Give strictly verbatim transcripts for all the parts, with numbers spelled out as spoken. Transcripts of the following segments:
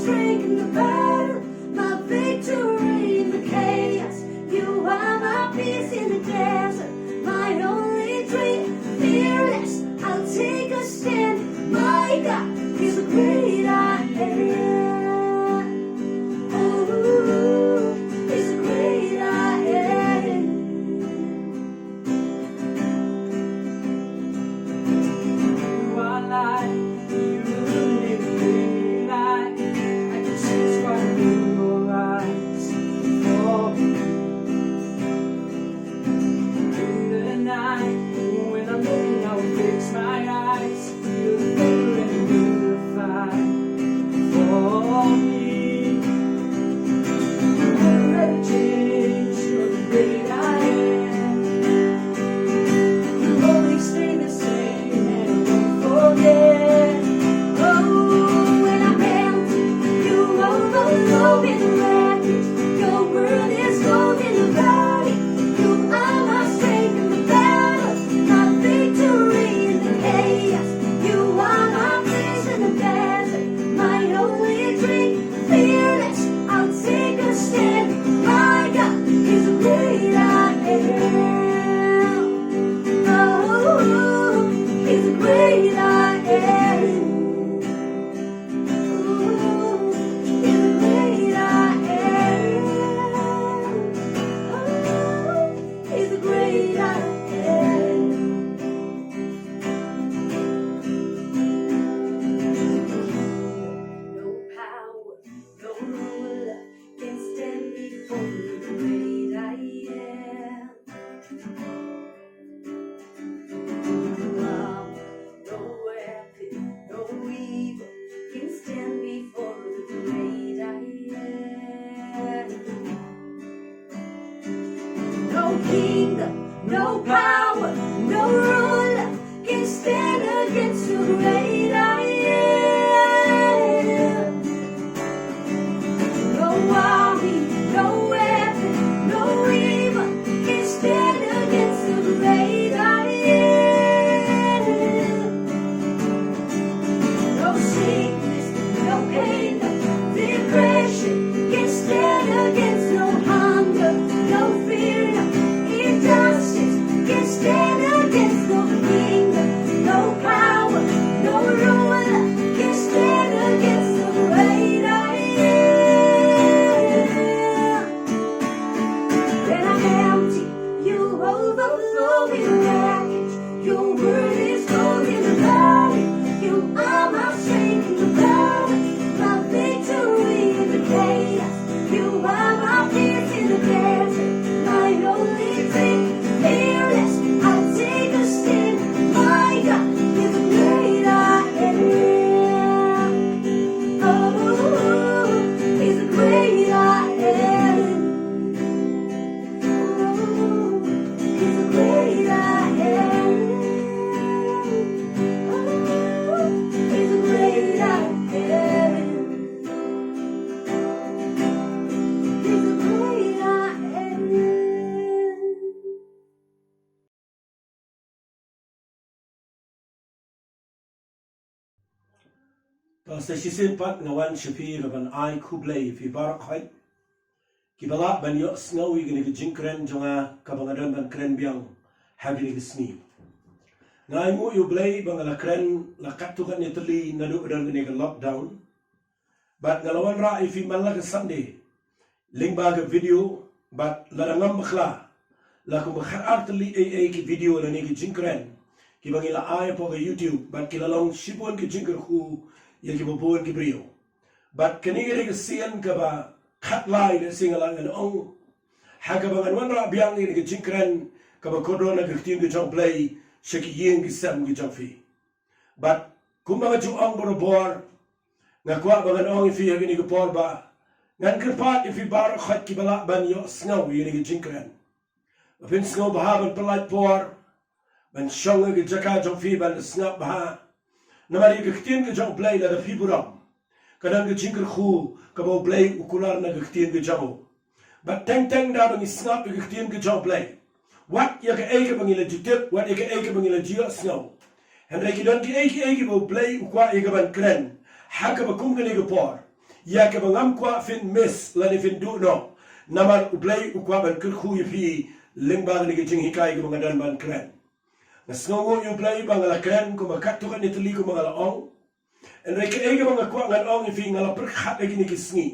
Breaking the battle, my victory in the chaos. You are my peace in the desert, my only dream. Fearless, I'll take a stand. My God is a great I am. Oh, is a great I am. You are light, you illuminate me light. I can see what's in your eyes for me. In the night, when I'm looking, I will fix my eyes. You're the food and you're the fire for me. You will never change, you're the great I am. You always stay the same and won't forget. Oh, when I'm empty, you overflow with wreckage. Your word is gold in the valley. You are my strength in the battle, my victory in the chaos. You are my peace in the desert, my only drink. Fearless, I'll take a stand. My God is a great I am. Oh, he's a great I am. Oh, he's a great I am. Oh, he's a great I am. No power, no ruler can stand before the great I am. No power, no weapon, no evil can stand before the great I am. No kingdom, no power, no ruler can stand against the great I am. No army, no weapon, no evil can stand against the great I am. No sickness, no pain, no depression can stand against no hunger, no fear, no injustice can stand against no kingdom, no power, no ruler can stand against the great I am. When I'm empty, you overflow with wreckage. Your word is gold in the valley. You are my strength in the battle, my victory in the chaos. You are my peace in the desert, my only drink. Fearless, I'll take a stand. My God is a great I am. Oh, he's a great I am. He's a great I am. He's a great I am. He's a great I am. Te sa shisien pat nga wan sha phi ruh ban ai khublei ïa phi baroh khoit kiba lah ban ïohsngew ïa kane ka jingkren jong nga kaba nga don ban kren biang ha kine ki sngi. Nga ainguh ïa U Blei ba nga la kren la katto katne tylli naduh ba don kane ka lockdown. Bad nga la wanrah ïa phi man la ka Sunday lyngba ka video, bad lada ngam bakla la kumba khatar tylli ei ei ki video lane ki jingkren kiba ngi la ai hapoh ka YouTube, bad ki la long shibun ki jingkyrkhu ïa kiba bun ki briew. Bad kane ka dei ka sien kaba khatlai, lehse nga lah ngan ong, ha kaba ngan wanrah biang ïa kane ka jingkren kaba kordor na ka ktien ka jong U Blei sha ki ïing ki sem ki jong phi. Bad kumba nga ju ong barabor, nga kwah ba ngan ong ïa phi ha kane ka por ba ngan kyrpad ïa phi baroh khoit kiba lah ban ïohsngew ïa kane ka jingkren ba phin sngewbha ban pyllait por ban shong ha ka jaka jong phi ban sngap bha. Namar ïa ka ktien ka jong U Blei, lada phi burom, ka don ka jingkyrkhu kaba U Blei u kular na ka ktien ka jong u. Bad teng teng da ba ngi sngap ïa ka ktien ka jong U Blei, wat ïa kaei kaba ngi la ju tip, wat ïa kaei kaba ngi la ju ïohsngew, hynrei ki don kiei kiei kiba U Blei u kwah ïa ka ban kren ha kaba kum kane ka por. ïa kaba ngam kwah phin miss lane phin duh noh. Namar U Blei u kwah ban kyrkhu ïa phi lyngba kane ka jinghikai kaba nga don ban kren. Nga sngewnguh ïa U Blei ba nga la kren kumba katto katne tylli kumba nga la ong. Hynrei kaei kaba nga kwah ngan ong ïa phi, nga la pyrkhat ha kine ki sngi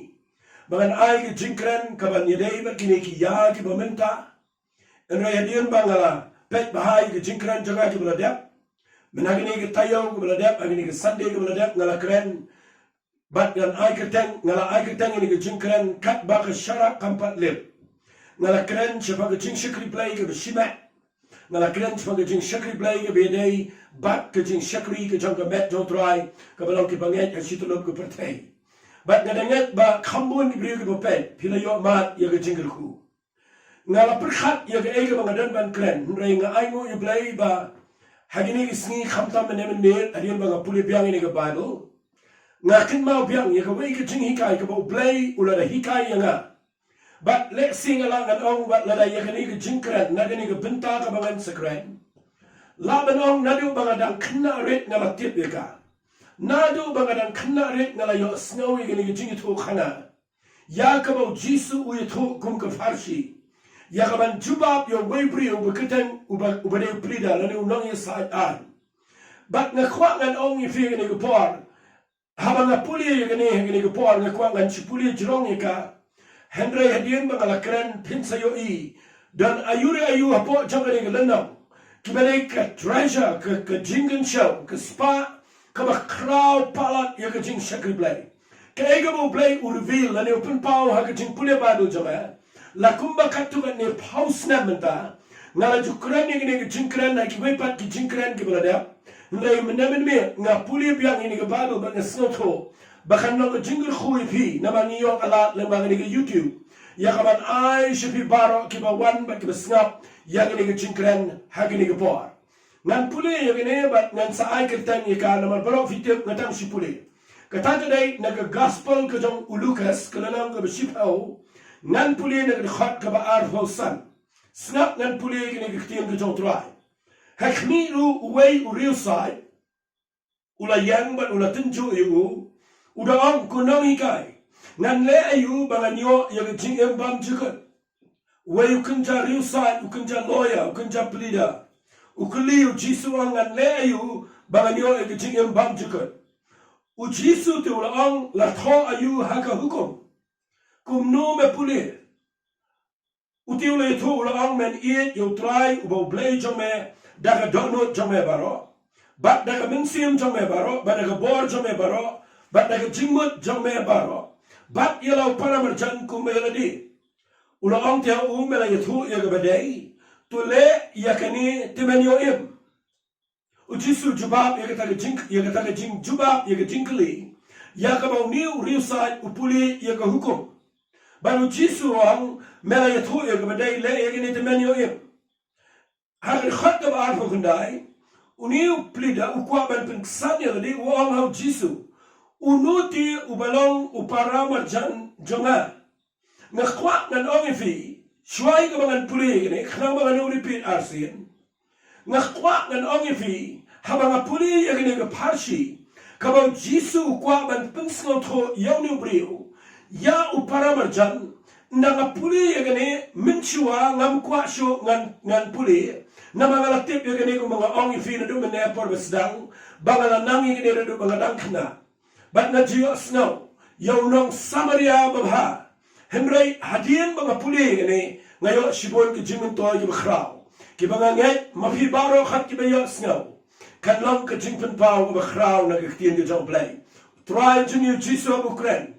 ba ngan ai ka jingkren kaban ïadei bad kine ki ïa kiba mynta. Hynrei hadien ba nga la peit bha ïa ka jingkren jong nga kiba la dep, mynta kine ki taïew kiba la dep, ha kine ki Sunday kiba la dep, nga la kren bad ngan ai kyrteng, nga la ai kyrteng ïa kane ka jingkren Katba ka Sharak Kam Pat Lip. Nga la kren shaphang ka jingshakri Blei kaba shimet. Nga la kren shaphang ka jingshakri Blei kaba ïadei bad ka jingshakri ka jong ka met jong U Trai kaba long kaba ngeit ha shi tyllup ka pyrthei. Bad nga da ngeit ba kham bun ki briew kiba peit, phi la ïoh mad ïa ka jingkyrkhu. Nga la pyrkhat ïa kaei kaba nga don ban kren, hynrei nga ainguh ïa U Blei ba ha kine ki sngi khamtam mynne mynmiet hadien ba nga pule biang ïa kane ka Baibl, nga kynmaw biang ïa kawei ka jinghikai kaba U Blei u la da hikai ïa nga. Bad lehse nga lah ngan ong bad lada ïa kane ka jingkren na kane ka bynta kaba ngan sa kren, lah ban ong naduh ba nga dang khynnah rit nga la tip ïa ka. Naduh ba nga dang khynnah rit nga la ïohsngew ïa kane ka jingïathuhkhana ïa kaba U Jisu u ïathuh kum ka pharshi ïa kaban jubab ïa uwei u briew uba kyrteng uba, uba dei u pleader lane u nongïasaid aiñ. Bad nga kwah ngan ong ïa phi ha kane ka por, haba nga pule ïa kane ha kane ka por, nga kwah ngan shu pule jrong ïa ka. Hynrei hadien ba nga la kren phin sa ïohi don aïu re aïu hapoh jong kane ka lynnong kiba dei ka treasure, ka, ka jingkynshew, ka spah kaba khraw palat ïa ka jingshakri Blei. Kaei kaba U Blei u reveal lane u pynpaw ha ka jingpule Baibl jong nga, la kumba katto katne phew snem mynta nga la ju kren ïa kane ka jingkren ha kiwei pat ki jingkren kiba la dep. Hynrei mynne mynmiet nga pule biang ïa kane ka Baibl bad nga sngewthuh ba kan long ka jingkyrkhu ïa phi namar ngi ïoh ka lad lyngba kane ka YouTube ïa kaban ai sha phi baroh kiba wan bad kiba sngap ïa kane ka jingkren ha kane ka por. Ngan pule ïa kane bad ngan sa ai kyrteng ïa ka namar baroh phi tip nga tang shu pule. Kata ka dei na ka Gospel ka jong u Lukas, ka lynnong kaba shiphew, ngan pule na ka dkhot kaba arphew san. Sngap, ngan pule ïa kane ka ktien ka jong U Trai. Ha khmih ruh uwei u riewsaid u la ïeng bad u la tynjuh ïa u, u da ong, Ko Nonghikai, ngan leh aïu ba ngan ïoh ïa ka jingim bymjukut? Uwei u kynja riewsaid, u kynja lawyer, u kynja pleader, u kylli U Jisu, u ong, Ngan leh aïu ba ngan ïoh ïa ka jingim bymjukut? U Jisu te u la ong, La thoh aïu ha ka hukum? Kumno me pule? U te u la ïathuh, u la ong, Men ïeit ïa U Trai uba U Blei jong me da ka dohnud jong me baroh, bad da ka mynsiem jong me baroh, bad da ka bor jong me baroh, bad da ka jingmut jong me baroh, bad ïa la u paramarjan kumba ïa lade. U la ong te ha u, Me la ïathuh ïa kaba dei, to leh ïa kane te men ïoh im. U Jisu u jubab ïa kata ka jing, ïa kata ka jingjubab ïa ka jingkylli ïa kaba une u riewsaid u pule ïa ka hukum. Bad U Jisu u ong, Me la ïathuh ïa kaba dei, leh ïa kane te men ïoh im. Ha ka dkhot kaba arphew khyndai, une u pleader u kwah ban pynksan ïa lade, u ong ha U Jisu, Uno te uba long u paramarjan jong nga? Nga kwah ngan ong ïa phi, shuwa ïa kaba ngan pule ïa kane, khnang ba ngan ym repeat arsien. Nga kwah ngan ong ïa phi, haba nga pule ïa kane ka pharshi kaba U Jisu u kwah ban pynsngewthuh ïa une u briew ïa u paramarjan, ynda nga pule ïa kane mynshuwa ngam kwah shuh ngan, ngan pule. Namar nga la tip ïa kane kumba nga ong ïa phi naduh mynne por ba sdang ba nga la nang ïa kane naduh ba nga dang khynnah. Bad nga ju ïohsngew ïa u nong Samaria babha. Hynrei hadien ba nga pule ïa kane, nga ïoh shibun ki jingmyntoi kiba khraw kiba nga ngeit ma phi baroh khat kiba ïohsngew kan long ka jingpynpaw kaba khraw na ka ktien ka jong U Blei. U Trai jong ngi U Jisu haba u kren,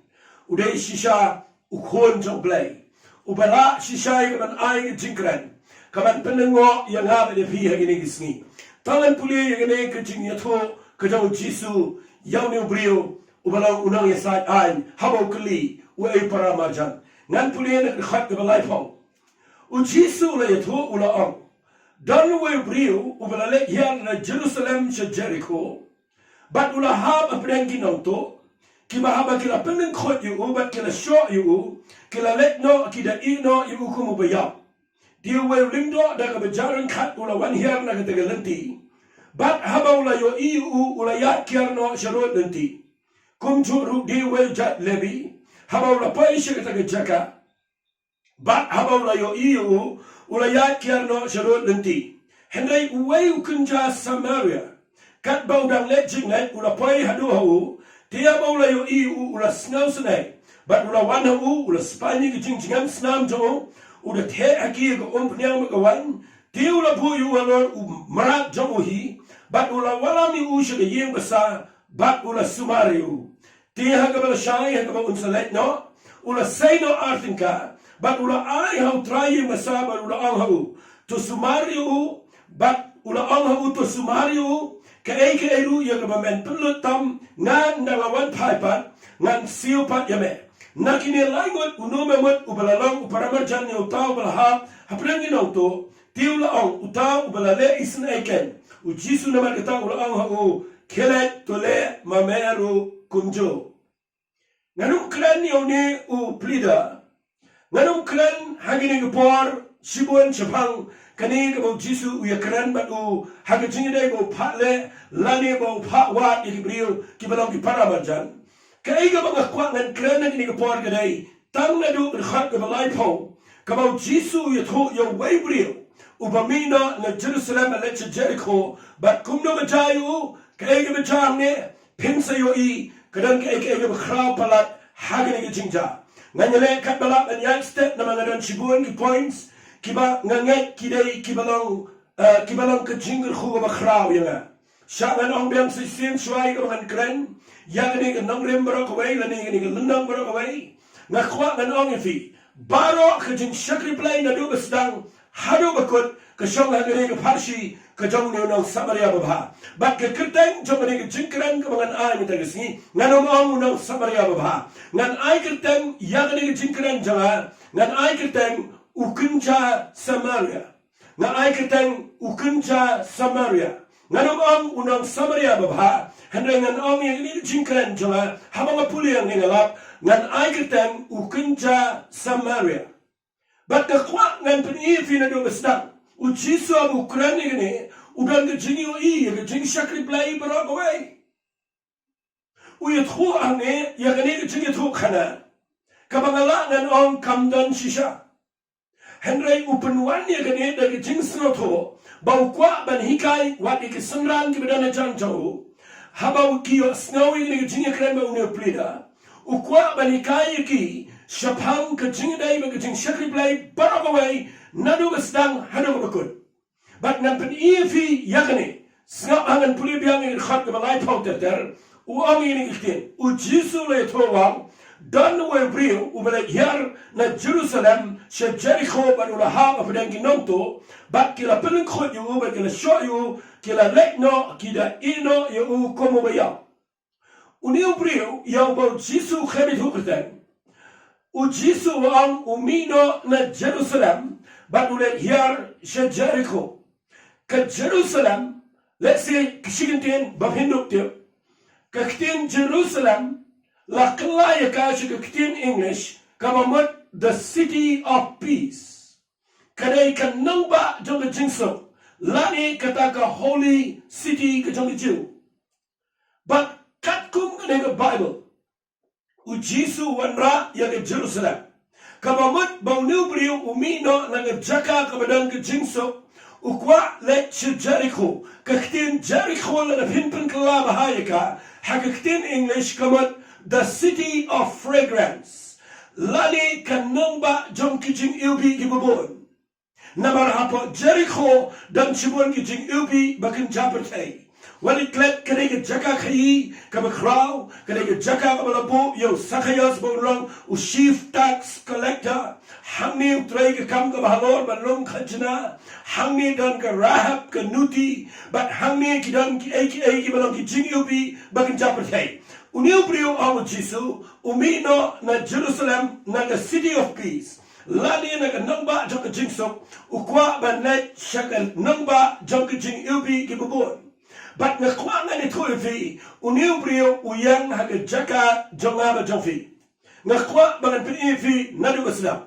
u dei shisha u Khun jong U Blei uba lah shisha ïa kaban ai ka jingkren kaban pynlyngngoh ïa nga bad ïa phi ha kine ki sngi. To ngan pule ïa kane ka jingïathuh ka jong U Jisu ïa une u briew uba long u nongïasaid aiñ haba u kylli uei u paramarjan. Ngan pule na ka dkhot kaba laiphew. U Jisu u la ïathuh u la ong, Don uwei u briew uba la leit hiar na Jerusalem sha Jerikho, bad u la hap hapdeng ki nongtuh, kiba haba ki la pynlyngkhuit ïa u bad ki la shoh ïa u, ki la leit noh ki da ïeh noh ïa u kum uba ïap. Te uwei u lyngdoh da kaba jah ryngkhat u la wan hiar na kata ka lynti, bad haba u la ïohi ïa u, u la ïaid kiar noh sharud lynti. kumjuh ruh de uwei u jait Lebi, haba u la poi sha kata ka jaka. Bad haba u la ïohi ïa u, u la ïaid kiar noh sha rud lynti. Hynrei uwei u kynja Samaria, katba u dang leit jingleit, u la poi haduh ha u, te haba u la ïohi ïa u, u la sngewsynei. Bad u la wan ha u, u la spah ïa ka jingjngem snam jong u, u da theh ha ki ïa ka umphniang bad ka waiñ, te u la buh ïa u halor u mrad jong u hi, bad u la wallam ïa u sha ka ïing basa, bad u la sumar ïa u. Te ha kaba lashai, ha kaba un sa leit noh, u la sei noh ar tyngka, bad u la ai ha u trai ïing basa, bad u la ong ha u, to sumar ïa u, bad u la ong ha u, to sumar ïa u, kaei kaei ruh ïa kaba men pynlut tam, ngan da nga wan phai pat, ngan siew pat ïa me. Na kine lai ngut, uno me mut uba la long u paramarjan ïa uta uba la hap hapdeng ki nongtuh, te u la ong, uta uba la leh isynei kein. U Jisu namar kata u la ong ha u, khie leit, to leh ma me ruh kumjuh. Ngan ym kren ïa une u pleader. Ngan ym kren ha kine ki por shibun shaphang kane kaba u Jisu u ïakren bad u ha ka jingïadei ba u phah leh lane ba u phah wad ïa ki briew kiba long ki paramarjan. Kaei kaba nga kwah ngan kren ha kine ki por ka dei, tang naduh ka dkhot kaba laiphew, kaba u Jisu u ïathuh ïa uwei u briew uba mih noh na Jerusalem ban leit sha Jerikho, bad kumno ka jia ïa u, kaei kaba jia hangne, phin sa ïohi, ka don kaei kaei kaba khraw palat ha kane ka jingjia. Ngan ïaleh katba lah ban ïaid stet namar nga don shibun ki points kiba nga ngeit ki dei kiba long, eh, kiba long ka jingkyrkhu kaba khraw ïa nga. Shah ngan ong biang shisien shuwa ïa kaba ngan kren ïa kane ka nongrim baroh kawei lane ïa kane ka lynnong baroh kawei. Nga kwah ngan ong ïa phi, baroh ka jingshakri Blei naduh ba sdang haduh ba kut ka shong ha kane ka pharshi ka jong une u nong Samaria babha. Bad ka kyrteng jong kane ka jingkren kaba ngan ai mynta ka sngi, ngan ym ong u nong Samaria babha. Ngan ai kyrteng ïa kane ka jingkren jong nga, ngan ai kyrteng u kynja Samaria. Nga ai kyrteng u kynja Samaria. Ngan ym ong u nong Samaria babha, hynrei ngan ong ïa kane ka jingkren jong nga, haba nga pule ïa kane nga lap, ngan ai kyrteng u kynja Samaria. Bad nga kwah ngan pyni ïa phi naduh ba sdang, u Jisu haba u kren ïa kane, u don ka jingïohi ïa ka jingshakri Blei baroh kawei. U ïathuh hangne ïa kane ka jingïathuh khana, kaba nga lah ngan ong kam don shisha. Hynrei u pynwan ïa kane da ka jingsngewthuh ba u kwah ban hikai wat ïa ki synran kiba don hajan jong u. Haba u ki ïohsngew ïa kane ka jingïakren bad une u pleader, u kwah ban hikai ïa ki shaphang ka jingïadei bad ka jingshakri Blei baroh kawei naduh ba sdang haduh ba kut. Bad ngan pyni ïa phi ïa kane. Sngap ha ngan pule biang ïa ka dkhot kaba laiphew ter ter. U ong ïa kane ka ktien. U Jisu u la ïathuh u ong, don uwei u briew uba leit hiar na Jerusalem sha Jerikho bad u la hap hapdeng ki nongtuh, bad ki la pynlyngkhuh ïa u bad ki la shoh ïa u, ki la leit noh, ki da ïeh noh ïa u kum uba ïap. Une u briew ïa uba u Jisu u khlem ïathuh kyrteng, u Jisu u ong u mih noh na Jerusalem bad u leit hiar sha Jerikho. Ka Jerusalem, let's say, ka shi kyntien ba phin dup tip, ka ktien Jerusalem la kylla ïa ka sha ka ktien English kaba mut the city of peace. Ka dei ka nongbah jong ka jingsuk, lane kata ka holy city ka jong ka Jiw. Bad katkum kane ka Baibl, u Jisu u wanrah ïa ka Jerusalem. Kaba mut ba une u briew u mih noh na ka jaka kaba don ka jingsuk, u kwah leit sha Jerikho. Ka ktien Jerikho lada phin pynkylla bha ïa ka ha ka ktien English ka mut the city of fragrance, lane ka nongbah jong ki jingiwbih kiba bun. Namar hapoh Jerikho don shibun ki jingiwbih ba kynja pyrthei. Wat ïa klet, ka dei ka jaka khaïi kaba khraw, ka dei ka jaka kaba la buh ïa u Sakhaios ba un long u chief tax collector. Hangne u trei ka kam kaba halor ban long khajna. Hangne don ka Rahab ka nuti, bad hangne ki don kiei kiei kiba long ki jingiwbih ba kynja pyrthei. Une u briew, ong u Jisu, u mih noh na Jerusalem, na ka city of peace, lane na ka nongbah jong ka jingsuk, u kwah ban leit sha ka nongbah jong ka jingiwbih kiba bun. Bad nga kwah ngan ïathuh ïa phi, une u briew u ïeng ha ka jaka jong nga bad jong phi. Nga kwah ba ngan pyni ïa phi naduh ba sdang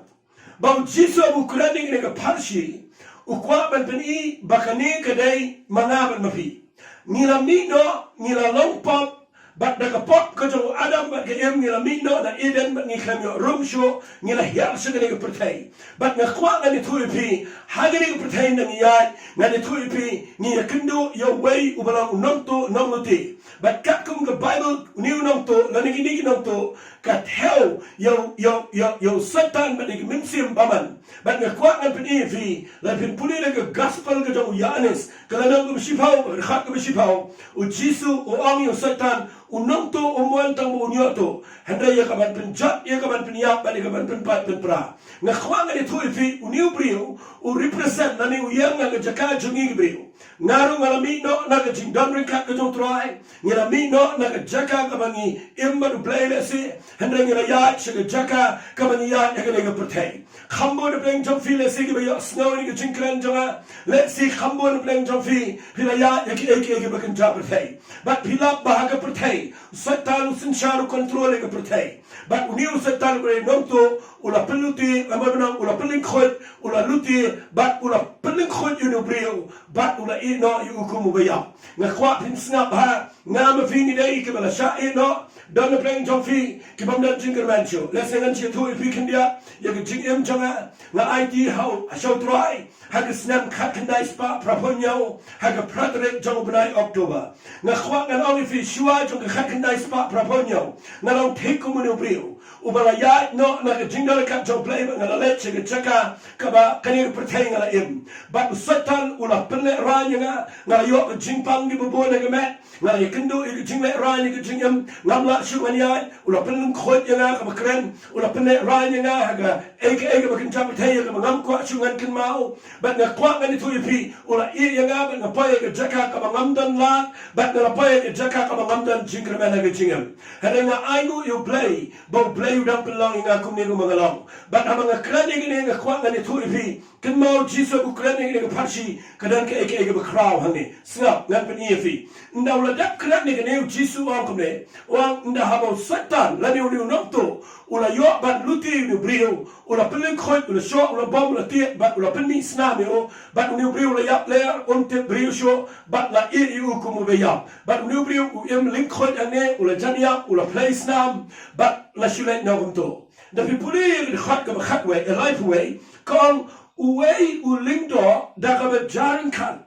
ba u Jisu haba u kren ïa kane ka pharshi, u kwah ban pyni ba kane ka dei ma nga bad ma phi. Ngi la mih noh, ngi la long pop, Bad da ka pop ka jong u Adam bad ka Im ngi la mih noh na Eden bad ngi khlem ïoh rum shuh, ngi la hiar sha kane ka pyrthei. Bad nga kwah ngan ïathuh ïa phi, ha kane ka pyrthei nang ïaid, ngan ïathuh ïa phi, ngi ïakynduh ïa uwei uba long u nongtuh nonglute. Bad katkum ka Baibl, une u nongtuh lane kine ki nongtuh ka thew ïa u, ïa u, ïa u, ïa u Soitan bad ïa ka mynsiem bymman. Bad nga kwah ngan pyni ïa phi, lada phin pule na ka Gospel ka jong u Ïoannis, ka lynnong kaba shiphew, ka dkhot kaba shiphew, u Jisu u ong ïa u Soitan, u nongtuh um wan tang ba un ïoh tuh, hynrei ïa kaban pynjot, ïa kaban pynïap bad ïa kaban pynpait pynpra. Nga kwah ngan ïathuh ïa phi, une u briew u represent lane u ïeng ha ka jaka jong ngi ki briew. Nga ruh nga la mih noh na ka jingdon ryngkat ka jong u Trai. Ngi la mih noh na ka jaka kaba ngi im bad u Blei lehse, hynrei ngi la ïaid sha ka jaka kaba ngi ïaid ha kane ka pyrthei. Kham bun na pdeng jong phi lehse kiba ïohsngew ïa ka jingkren jong nga, lehse kham bun na pdeng jong phi phi la ïaid ïa kiei kiei kiba kynja pyrthei. Bad phi lap ba ha ka pyrthei u Soitan u synshar, u control ïa ka pyrthei. Bad une u Soitan uba dei u nongtuh u la pynlute, lane ba nang, u la pynlyngkhuid, u la lute bad u la pynlyngkhuid ïa une u briew bad u la ïeh noh ïa u kum uba ïap. Nga kwah phin sngap bha, nga ma phi ngi dei kiba la shah ïeh noh. Don na pdeng jong phi kibym don jingkyrmen shuh. Lehse ngan sa ïathuh ïa phi khyndiat ïa ka jingim jong nga. Nga aiti ha u, sha u Trai ha ka snem khatkhyndai spah phraphew hynñiew, ha ka phra tarik jong u bnai October. Nga kwah ngan ong ïa phi, shuwa jong ka khatkhyndai spah phraphew hynñiew nga long thik kum une u briew uba la ïaid noh na ka jingdon ryngkat jong u Blei bad nga la leit sha ka jaka kaba kane ka pyrthei nga la im. Bad u Soitan u la pynlehraiñ ïa nga, nga la ïoh ka jingpang kiba bun ha ka met, nga la ïakynduh ïa ka jinglehrain ïa ka jingim, ngam lah shuh ngan ïaid, u la pynlyngkhuid ïa nga kaba kren, u la pynlehraiñ ïa nga ha kaei kaei kaba kynja pyrthei ïa kaba ngam kwah shuh ngan kynmaw. Bad nga kwah ngan ïathuh ïa phi, u la ïeh ïa nga bad nga poi ha ka jaka kaba ngam don lad, bad nga la poi ha ka jaka kaba ngam don jingkyrmen ha ka jingim. Hynrei nga ainguh ïa u Blei ba u Blei u dang pynlong ïa nga kumne kumba nga long. Bad haba nga kren ïa kane nga kwah ngan ïathuh ïa phi, kynmaw u Jisu u kren ïa kane ka pharshi ka don kaei kaei kaba khraw hangne. Sngap, ngan pyni ïa phi. Ynda u la dep kren ïa kane u Jisu u ong kumne, u ong ynda haba u Soitan lane une u nongtuh u la ïoh ban lute ïa une u briew, u la pynlyngkhuid, u la shoh, u la bom, u la tied bad u la pynmih snam ïa u, bad une u briew u la ïap ler, um tip briew shuh bad la ïeh ïa u kum uba ïap. Bad une u briew u im lyngkhuid hangne, u la jan ïap, u la plie snam bad la shu leit noh kumto. Da phi pule ïa ka dkhot kaba khatwei, eh, laiphew wei, ka ong uwei u lyngdoh da kaba jaryngkhat.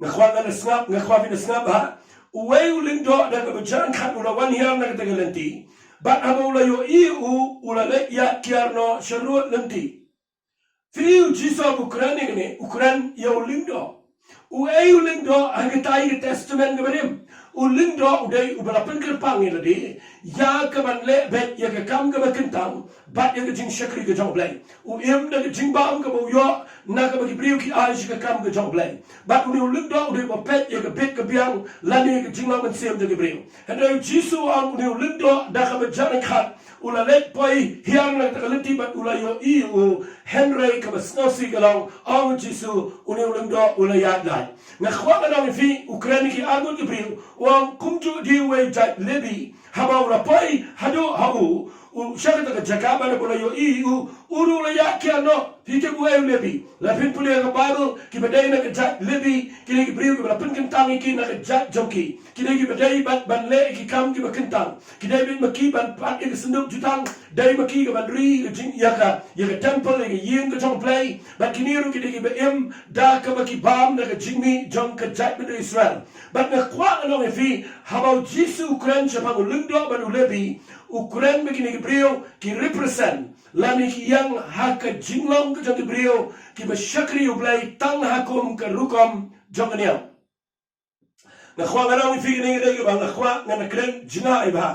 Nga kwah ngan sngap, nga kwah phin sngap ha. Uwei u lyngdoh da kaba jaryngkhat u la wan hiar na kata ka lynti. Bad haba u la ïohi ïa u, u la leit ïaid kiar noh sha rud lynti. Phi, u Jisu u kren ïa kane, u kren ïa u lyngdoh. Uei u lyngdoh ha katai ka Testament kaba rim? U lyngdoh u dei uba la pynkyrpang ïa lade ïa kaban leh beit ïa ka kam kaba kyntang bad ïa ka jingshakri ka jong u Blei. U im da ka jingbam kaba u ïoh na kaba ki briew ki ai sha ka kam ka jong u Blei. Bad une u lyngdoh u dei uba peit ïa ka bit ka biang lane ka jinglong mynsiem jong ki briew. Hynrei u Jisu u ong une u lyngdoh da kaba jaryngkhat u la leit poi hiar na kata ka lynti bad u la ïohi ïa u. Hynrei kaba sngewsih ka long, ong u Jisu, une u lyngdoh u la ïaid lait. Nga kwah ngan ong ïa phi, u kren ïa ki arngut ki briew, u ong kumjuh de uwei u jait Lebi, haba u la poi haduh ha u, u sha kata ka jaka bad haba u la ïohi ïa u, u ruh u la ïaid kiar noh. Phi tip uei u Lebi? Lada phin pule ha ka Baibl, kiba dei na ka jait Lebi ki dei ki briew kiba la pynkyntang ïa ki na ka jait jong ki. Ki dei kiba dei ban, ban leh ïa ki kam kiba kyntang. Ki dei beit ma ki ban pat ïa ka synduk jutang, dei ma ki kaban ri ïa ka jing, ïa ka, ïa ka temple, ïa ka ïing ka jong u Blei. Bad kine ruh ki dei kiba im da kaba ki bam da ka jingmih jong ka jaitbynriew Israel. Bad nga kwah ngan ong ïa phi, haba u Jisu u kren shaphang u lyngdoh bad u Lebi, u kren ba kine ki briew ki represent lane ki ïeng ha ka jinglong ka jong ki briew kiba shakri ïa u Blei tang ha kum ka rukom jong ka niam. Nga kwah ngan ong ïa phi kane ka dei kaba nga kwah ngan kren jngai bha.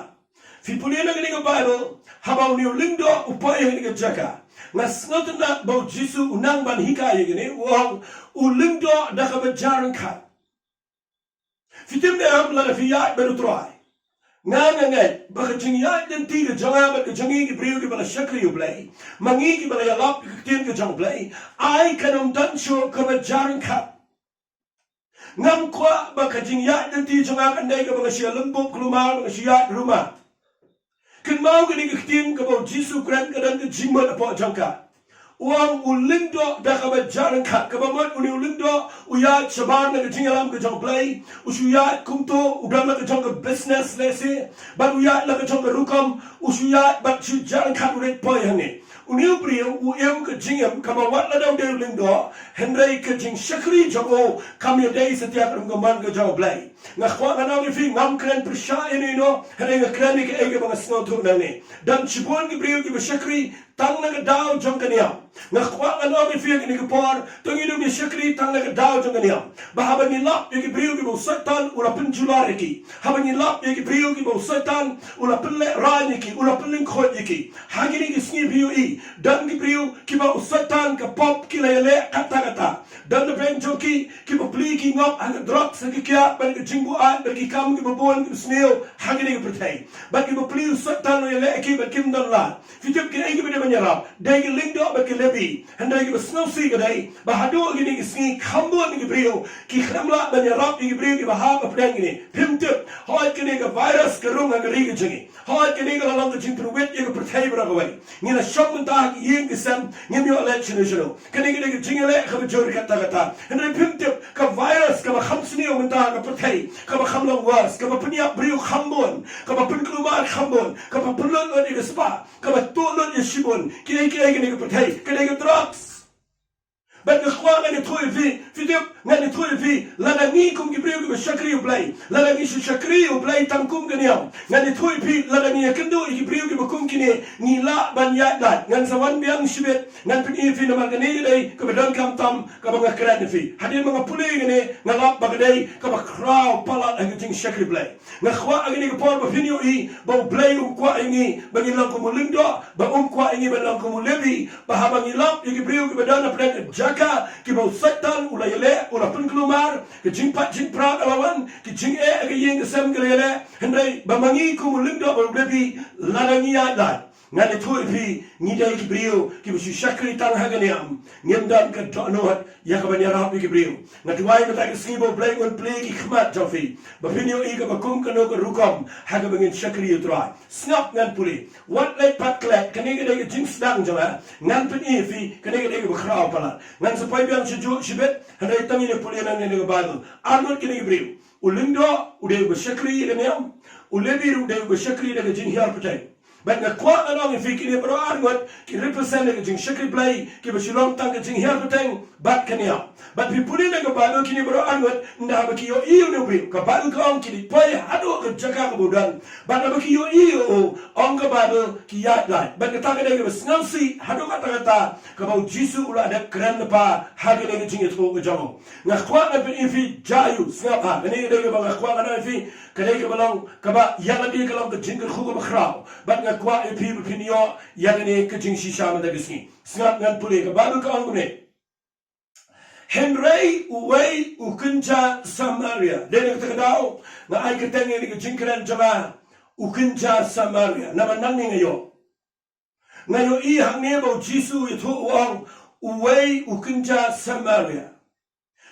Phi pule na kane ka Baibl, haba une u lyngdoh u poi ha kane ka jaka, nga sngewtynnat ba u Jisu u nang ban hikai ïa kane, u ong u lyngdoh da kaba jaryngkhat. Phi tip ne em, lada phi ïaid bad u Trai, nga, nga ngeit ba ka jingïaid lynti ka jong nga bad ka jong ngi ki briew kiba la shakri ïa u Blei, ma ngi kiba la ïalap ïa ka ktien ka jong u Blei, ai kan ym don shuh kaba jaryngkhat. Ngam kwah ba ka jingïaid lynti jong nga kan dei kaba nga shu lynbuk kulmar, ba nga shu ïaid rumah. Kynmaw kane ka ktien kaba u Jisu u kren ka don ka jingmut hapoh jong ka. U ong u lyngdoh da kaba jingryngkat, kaba mut une u lyngdoh u ïaid shabar na ka jingïalam ka jong U Blei, u shu ïaid kumto, u don la ka jong ka business lehse, bad u ïaid la ka jong ka rukom, u shu ïaid bad shu jingryngkat u leit poi hangne. Une u briew u im ka jingim kaba wat lada u dei u lyngdoh, hynrei ka jingshakri jong u kam ïadei satia ka rukom ka jong U Blei. Nga kwah ngan ong ïa phi, ngam kren pyrshah ïano ïano, hynrei nga kren ïa kaei kaba nga sngewthuh nangne. Don shibun ki briew kiba shakri tang na ka daw jong ka niam. Nga kwah ngan ong ïa phi ha kane ka por, to ngin ym ïa shakri tang na ka daw jong ka niam. Ba haba ngi lap ïa ki briew kiba u Soitan u la pynjular ïa ki, haba ngi lap ïa ki briew kiba u Soitan u la pynlehraiñ ïa ki, u la pynlyngkhuid ïa ki, ha kine ki sngi phi ïohi, don ki briew kiba u Soitan ka pop ki la ïaleh katta katta. Don na pdeng jong ki kiba plie ki ngop ha ka drugs, ha ka kiad bad ka jingbuaid bad ki kam kiba bun kiba sniew ha kane ka pyrthei. Bad kiba plie u Soitan u ïaleh ïa ki bad kim don lad. Phi tip kiei kiba dei ban ïarap? Dei ki lyngdoh bad ki Lebi. Hynrei kiba sngewsih ka dei ba haduh kine ki sngi kham bun ki briew ki khlem lah ban ïarap ïa ki briew kiba hap hapdeng kine. Phim tip, hooid kane ka virus ka rung ha ka ri ka jong ngi. Hooid kane ka la long ka jingpynwit ïa ka pyrthei baroh kawei. Ngi la shong mynta ha ki ïing ki sem, ngim ïoh leit shano shano. Kane ka dei ka jingïaleh kaba jur katta katta. Hynrei phim tip, ka virus kaba kham sniew mynta ha ka pyrthei, kaba kham long worse, kaba pynïap briew kham bun, kaba pynkulmar kham bun, kaba pynlut lut ïa ka spah, kaba tuh lut ïa shibun. Kiei kiei kane ka pyrthei? Ka dei ka drugs. Bad nga kwah ngan ïathuh ïa phi, phi tip, ngan ïathuh ïa phi, lada ngi kum ki briew kiba shakri U Blei, lada ngi shu shakri U Blei tang kum ka niam, ngan ïathuh ïa phi, lada ngi ïakynduh ïa ki briew kiba kum kine, ngi lah ban ïaid lait. Ngan sa wan biang shibit, ngan pyni ïa phi namar kane ka dei kaba donkam tam kaba nga kren ïa phi. Hadien ba nga pule ïa kane, nga lap ba ka dei kaba khraw palat ha ka jingshakri Blei. Nga kwah ha kane ka por ba phin ïohi ba U Blei um kwah ïa ngi ba ngin long kum u lyngdoh, ba um kwah ïa ngi ban long kum u Lebi, ba haba ngi lap ïa ki briew kiba don hapdeng ka jaka kiba u Soitan u la ïaleh, u la pynkulmar, ka jingpait jingpra ka la wan, ka jingeh ha ka ïing ka sem ka la ïaleh, hynrei ba ma ngi kum u lyngdoh bad u Lebi, lada ngi ïaid lait, ngan ïathuh ïa phi, ngi dei ki briew kiba shu shakri tang ha ka niam, ngim don ka dohnud ïa ka ban ïarap ïa ki briew. Nga duwai mynta ka sngi ba U Blei un plie ki khmat jong phi, ba phin ïohi kaba kum kano ka rukom ha kaba ngin shakri ïa U Trai. Sngap, ngan pule. Wat leit pat klet, kane ka dei ka jingsdang jong nga. Ngan pyni ïa phi, kane ka dei kaba khraw palat. Ngan sa poi biang sha juh shibit, hynrei tang ïa pule nangne na ka Baibl. Arngut kine ki briew. U lyngdoh u dei uba shakri ïa ka niam. U Lebi ruh u dei uba shakri da ka jinghiar pateng. Bad nga kwah ngan ong ïa phi, kine baroh arngut ki represent ïa ka jingshakri Blei, kiba shu long tang ka jinghiar pateng bad ka niam. Bad phi pule na ka Baibl, kine baroh arngut, ynda haba ki ïohi ïa une u briew, ka Baibl ka ong ki leit poi haduh ka jaka kaba u don. Bad haba ki ïohi ïa u, ong ka Baibl, ki ïaid lait. Bad kata ka dei kaba sngewsih haduh katta katta, kaba U Jisu u la dep kren lypa ha kane ka jingïathuh ka jong u. Nga kwah ngan pyni ïa phi, Jairus, sngap ha, kane ka dei kaba nga kwah ngan ong ïa phi, ka dei kaba long kaba ïa lade, ka long ka jingkyrkhu kaba khraw. Bad nga kwah ïa phi ba phin ïoh ïa kane ka jingshisha mynta ka sngi. Sngap, ngan pule, ka Baibl ka ong kumne. Hynrei uwei u kynja Samaria. Dei na kata ka daw nga ai kyrteng ïa kane ka jingkren jong nga, u kynja Samaria. Namar nangne nga ïoh Nga ïohi hangne ba u Jisu u ïathuh, u ong, uwei u kynja Samaria.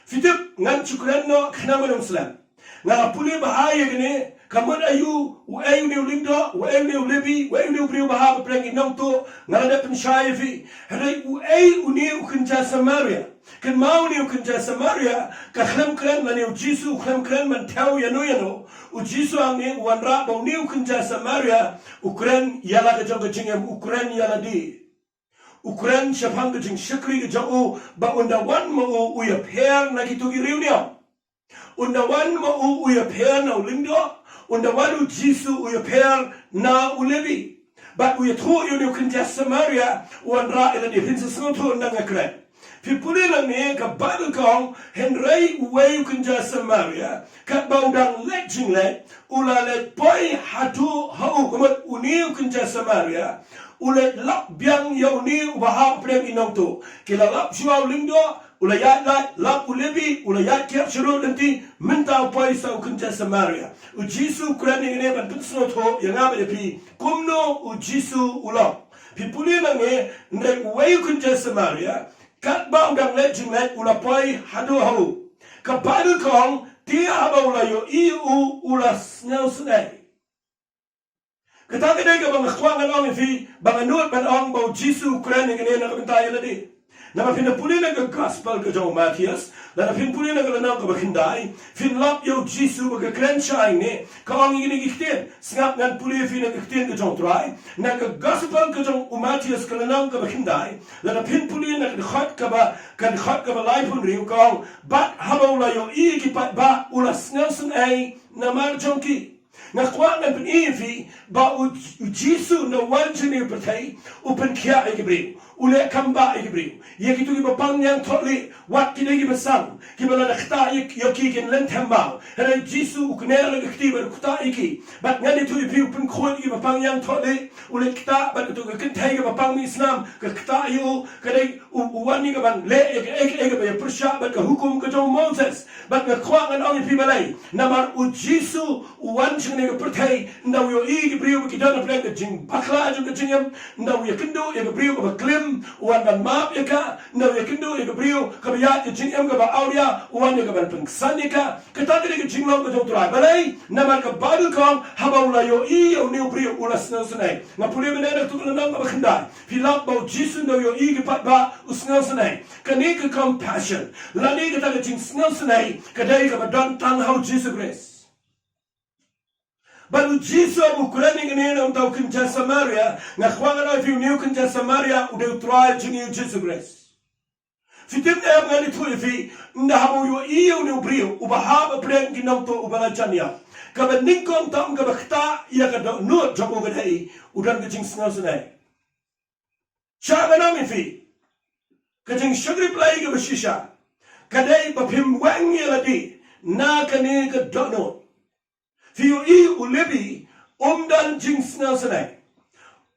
Phi tip, ngan shu kren noh khnang ba ym slem. Nga la pule bha ïa kane, ka mut aïu, uei une u lyngdoh, uei une u Lebi, uei une u briew bha ba pyrshah ki nongtuh, nga la dep pynshai ïa phi. Hynrei uei une u kynja Samaria? Kynmaw, une u kynja Samaria, ka khlem kren, lane u Jisu u khlem kren ban thew ïano ïano. U Jisu hangne u wanrah ba une u kynja Samaria u kren ïa la ka jong ka jingim, u kren ïa lade. U kren shaphang ka jingshakri ka jong u, ba ynda wan ma u, u ïapher na kito ki riewniam. Ynda wan ma u, u ïapher na u lyngdoh, ynda wan u Jisu, u ïapher na u Lebi. Bad u ïathuh ïa une u kynja Samaria, u wanrah ïa lade. Phin sa sngewthuh ynda nga kren. Phi pule nangne, ka Baibl ka ong, hynrei uwei u kynja Samaria, katba u dang leit jingleit, u la leit poi haduh ha u. Ka mut une u kynja Samaria u leit lap biang ïa une uba hap pyrshah ki nongtuh. Ki la lap shuwa u lyngdoh, u la ïaid lait, lap u Lebi, u la ïaid kiar shuh lynti, mynta u poi sa u kynja Samaria. U Jisu u kren ïa kane ban pynsngewthuh ïa nga bad ïa phi kumno u Jisu u long. Phi pule nangne, hynrei uwei u kynja Samaria, katba u dang leit jingleit, u la poi haduh ha u. Ka Baibl ka ong, te haba u la ïohi ïa u, u la sngewsynei. Kata ka dei kaba nga kwah ngan ong ïa phi, ba nga nud ban ong ba u Jisu u kren ïa kane na ka bynta ïa lade. Namar phin da pule na ka gospel ka jong u Mathaios, lada phin pule na ka lynnong kaba khyndai, phin lap ïa u Jisu ba ka kren shai ne, ka ong ïa kine ki ktien, sngap ngan pule ïa phi na ka ktien ka jong u Trai, na ka gospel ka jong u Mathaios ka lynnong kaba khyndai, lada phin pule na ka dkhot kaba, ka dkhot kaba laiphew hynriew ka ong, bad haba u la ïohi ïa ki paidbah, u la sngewsynei namar jong ki. Nga kwah ngan pyni ïa phi ba u, u Jisu u wan sha kane ka pyrthei u pynkhiah ïa ki briew. U leh kam bah ïa ki briew. Ïa kito kiba pang ïeng thohlieh, wat kine kiba sang, kiba lada ktah ïa, ïa ki kin lynthem baw. Hynrei u Jisu u kner la ka kti bad u ktah ïa ki. Bad ngan ïathuh ïa phi u pynkhuid ïa kiba pang ïeng thohlieh, u leit ktah bad kato ka kynthei kaba pang mih snam, ka ktah ïa u, ka dei u, u wan ïa ka ban leh ïa kaei kaei kaba ïapyrshah bad ka hukum ka jong u Moses. Bad nga kwah ngan ong ïa phi balei. Namar u Jisu u wan sha kane ka pyrthei, ynda u ïohi ki briew ba ki don hapdeng ka jingbakla jong ka jingim, ynda u ïakynduh ïa ka briew kaba klim, u wan ban map ïa ka, ynda u ïakynduh ïa ka briew kaba ïaid ka jingim kaba awria, u wan ïa ka ban pynksan ïa ka. Kata ka dei ka jinglong ka jong u Trai. Balei? Namar ka Baibl ka ong, haba u la ïohi ïa une u briew u la sngewsynei. Nga pule mynne na kato ka lynnong kaba khyndai. Phi lap ba u Jisu ynda u ïohi ki paidbah u sngewsynei. Kane ka compassion, lane kata ka jingsngewsynei, ka dei kaba don tang ha u Jisu Khrist. Bad u Jisu u kren ïa kane na uta u kynja Samaria, nga kwah ngan ong ïa phi une u kynja Samaria u dei u Trai jong ngi u Jisu Khrist. Phi tip ne em, ngan ïathuh ïa phi, ynda haba u ïohi ïa une u briew uba hap hapdeng ki nongtuh uba la jan ïap, kaba nyngkong tam kaba ktah ïa ka dohnud jong u ka dei, u don ka jingsngewsynei. Sha ngan ong ïa phi, ka jingshakri Blei kaba shisha ka dei ba phim weng ïa lade na kane ka dohnud. Phi ïohi u Lebi um don jingsngewsynei.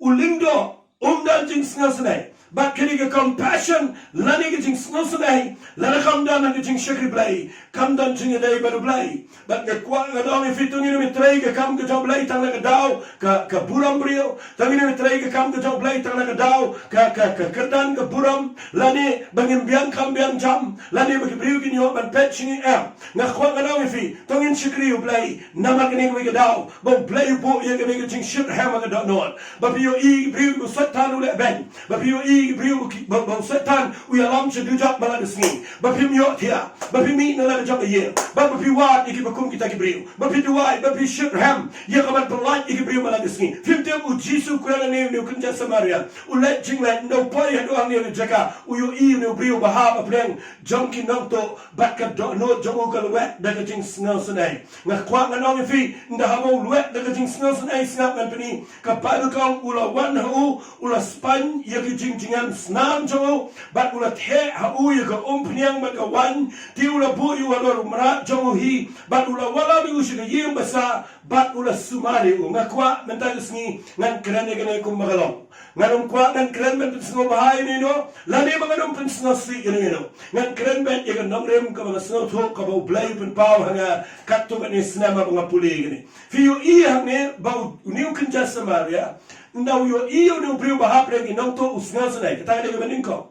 U lyngdoh um don jingsngewsynei. Bad kane ka compassion lane ka jingsngewsynei, lada kam don ha ka jingshakri Blei, kam don jingïadei bad u Blei. Bad nga kwah ngan ong ïa phi, to ngin ym trei ka kam ka jong u Blei tang na ka daw ka, ka burom briew. To ngin ym trei ka kam ka jong u Blei tang na ka daw ka, ka, ka kyrdan ka burom. Lane ba ngin biang kam biang jam. Lane ba ki briew kin ïoh ban peit sha ngi, em. Nga kwah ngan ong ïa phi, to ngin shakri u Blei. Namar kane kawei ka daw ba u Blei u buh ïa kane ka jingshitrhem ha ka dohnud. Ba phi ïohi ki briew ba u Soitan u leh beiñ. Ba phi ïohi ki briew ba ki, ba, ba u Soitan u ïalam sha dujok ba la ka sngi. Ba phim ïohthiah. Ba phim mih na la ka jong ka ïing. Ba, ba phi wad ïa kiba kum kita ki briew. Ba phi duwai, ba phi shitrhem ïa ka ban pyllait ïa ki briew ba la ka sngi. Phim tip u Jisu u kren ïa une u kynja Samaria. U leit jingleit, ynda u poi haduh hangne ha ka jaka, u ïohi une u briew ba hap hapdeng jong ki nongtuh, bad ka dohnud jong u ka lwet da ka jingsngewsynei. Nga kwah ngan ong ïa phi, ynda haba u lwet da ka jingsngewsynei, sngap ngan pyni, ka Baibl ka ong u la wan ha u, u la spaiñ ïa ki jingjynjar snam jong u, bad u la theh ha u ïa ka umphniang bad ka waiñ, te u la buh ïa u halor u mrad jong u hi, bad u la wallam ïa u sha ka ïing basa, bad u la sumar ïa u. Nga kwah mynta ka sngi ngan kren ïa kane kumba ka long. Ngan ym kwah ngan kren ban pynsngewbha ïa uno uno, lane ba ngan ym pynsngewsih ïa uno uno. Ngan kren beit ïa ka nongrim kaba nga sngewthuh kaba u Blei u pynpaw ha nga katto katne snem haba nga pule ïa kane. Phi ïohi hangne ba u, une u kynja Samaria, ynda u ïohi ïa une u briew ba hap hapdeng ki nongtuh u sngewsynei. Kata ka dei kaba nyngkong.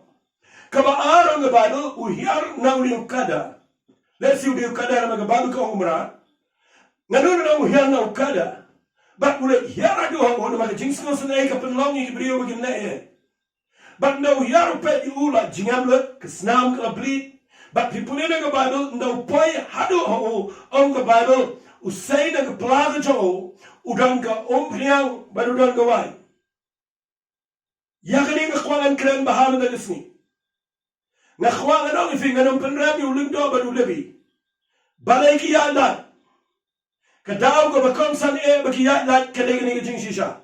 Kaba ar, ong ka Baibl, u hiar na une u kada. Lehse u dei u kada namar ka Baibl ka ong u mrad. Ngan ong u hiar na u kada. Bad u leit hiar haduh ha u namar ka jingsngewsynei ka pynlong ïa ki briew ba kin leh ïa. Bad ynda u hiar u peit ïa u la jingïam lut, ka snam ka la bleed. Bad phi pule na ka Baibl, ynda u poi haduh ha u, ong ka Baibl, u sei na ka pla ka jong u, u don ka umphniang bad u don ka waiñ. Ïa kane nga kwah ngan kren bha mynta ka sngi. Nga kwah ngan ong ïa phi, ngan ym pynrem ïa u lyngdoh bad u Lebi. Balei ki ïaid lait? Ka daw kaba kongsan eh ba ki ïaid lait ka dei kane ka jingshisha.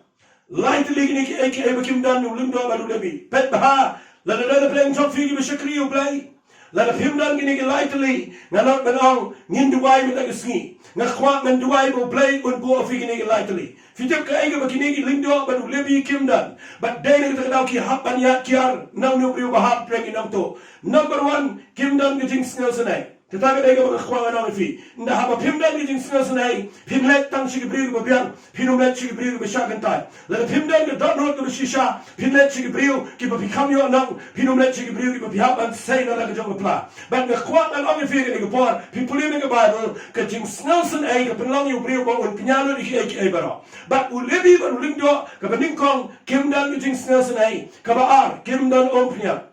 Lai tylli kine kiei kiei ba kim don, u lyngdoh bad u Lebi. Peit bha, lada don hapdeng jong phi kiba shakri ïa u Blei, lada phim don kine ki lai tylli, nga nud ban ong, ngin duwai mynta ka sngi. Nga kwah ngan duwai ba u Blei un buh ïa phi kine ki lai tylli. Phi tip kaei kaba kine ki lyngdoh bad u Lebi kim don? Bad dei na kata ka daw ki hap ban ïaid kiar na une u briew ba hap hapdeng ki nongtuh. Number one, kim don ka jingsngewsynei. Kata ka dei kaba nga kwah ngan ong ïa phi. Ynda haba phim don ka jingsngewsynei, phin leit tang sha ki briew kiba biang, phin ym leit sha ki briew kiba shah kyntait. Lada phim don ka dohnud kaba shisha, phin leit sha ki briew kiba phi kham ïoh nong, phin ym leit sha ki briew kiba phi hap ban sei na la ka jong ka pla. Bad nga kwah ngan ong ïa phi ha kane ka por, phi pule na ka Baibl, ka jingsngewsynei ka pynlong ïa u briew ba un kñia lut ïa kiei kiei baroh. Bad u Lebi bad u lyngdoh, kaba nyngkong, kim don ka jingsngewsynei, kaba ar, kim don umphniang.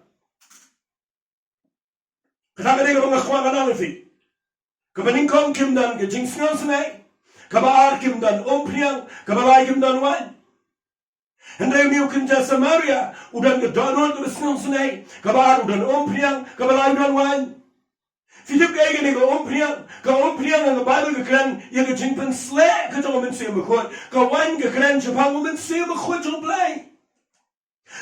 Kata ka dei kaba nga kwah ngan ong ïa phi. Kaba nyngkong kim don ka jingsngewsynei. Kaba ar kim don umphniang. Kaba lai kim don waiñ. Hynrei une u kynja Samaria u don ka dohnud kaba sngewsynei. Kaba ar u don umphniang. Kaba lai u don waiñ. Phi tip kaei kane ka umphniang? Ka umphniang ha ka Baibl ka kren ïa ka jingpynsleh ka jong u Mynsiem Bakhuid. Ka waiñ ka kren shaphang u Mynsiem Bakhuid jong U Blei.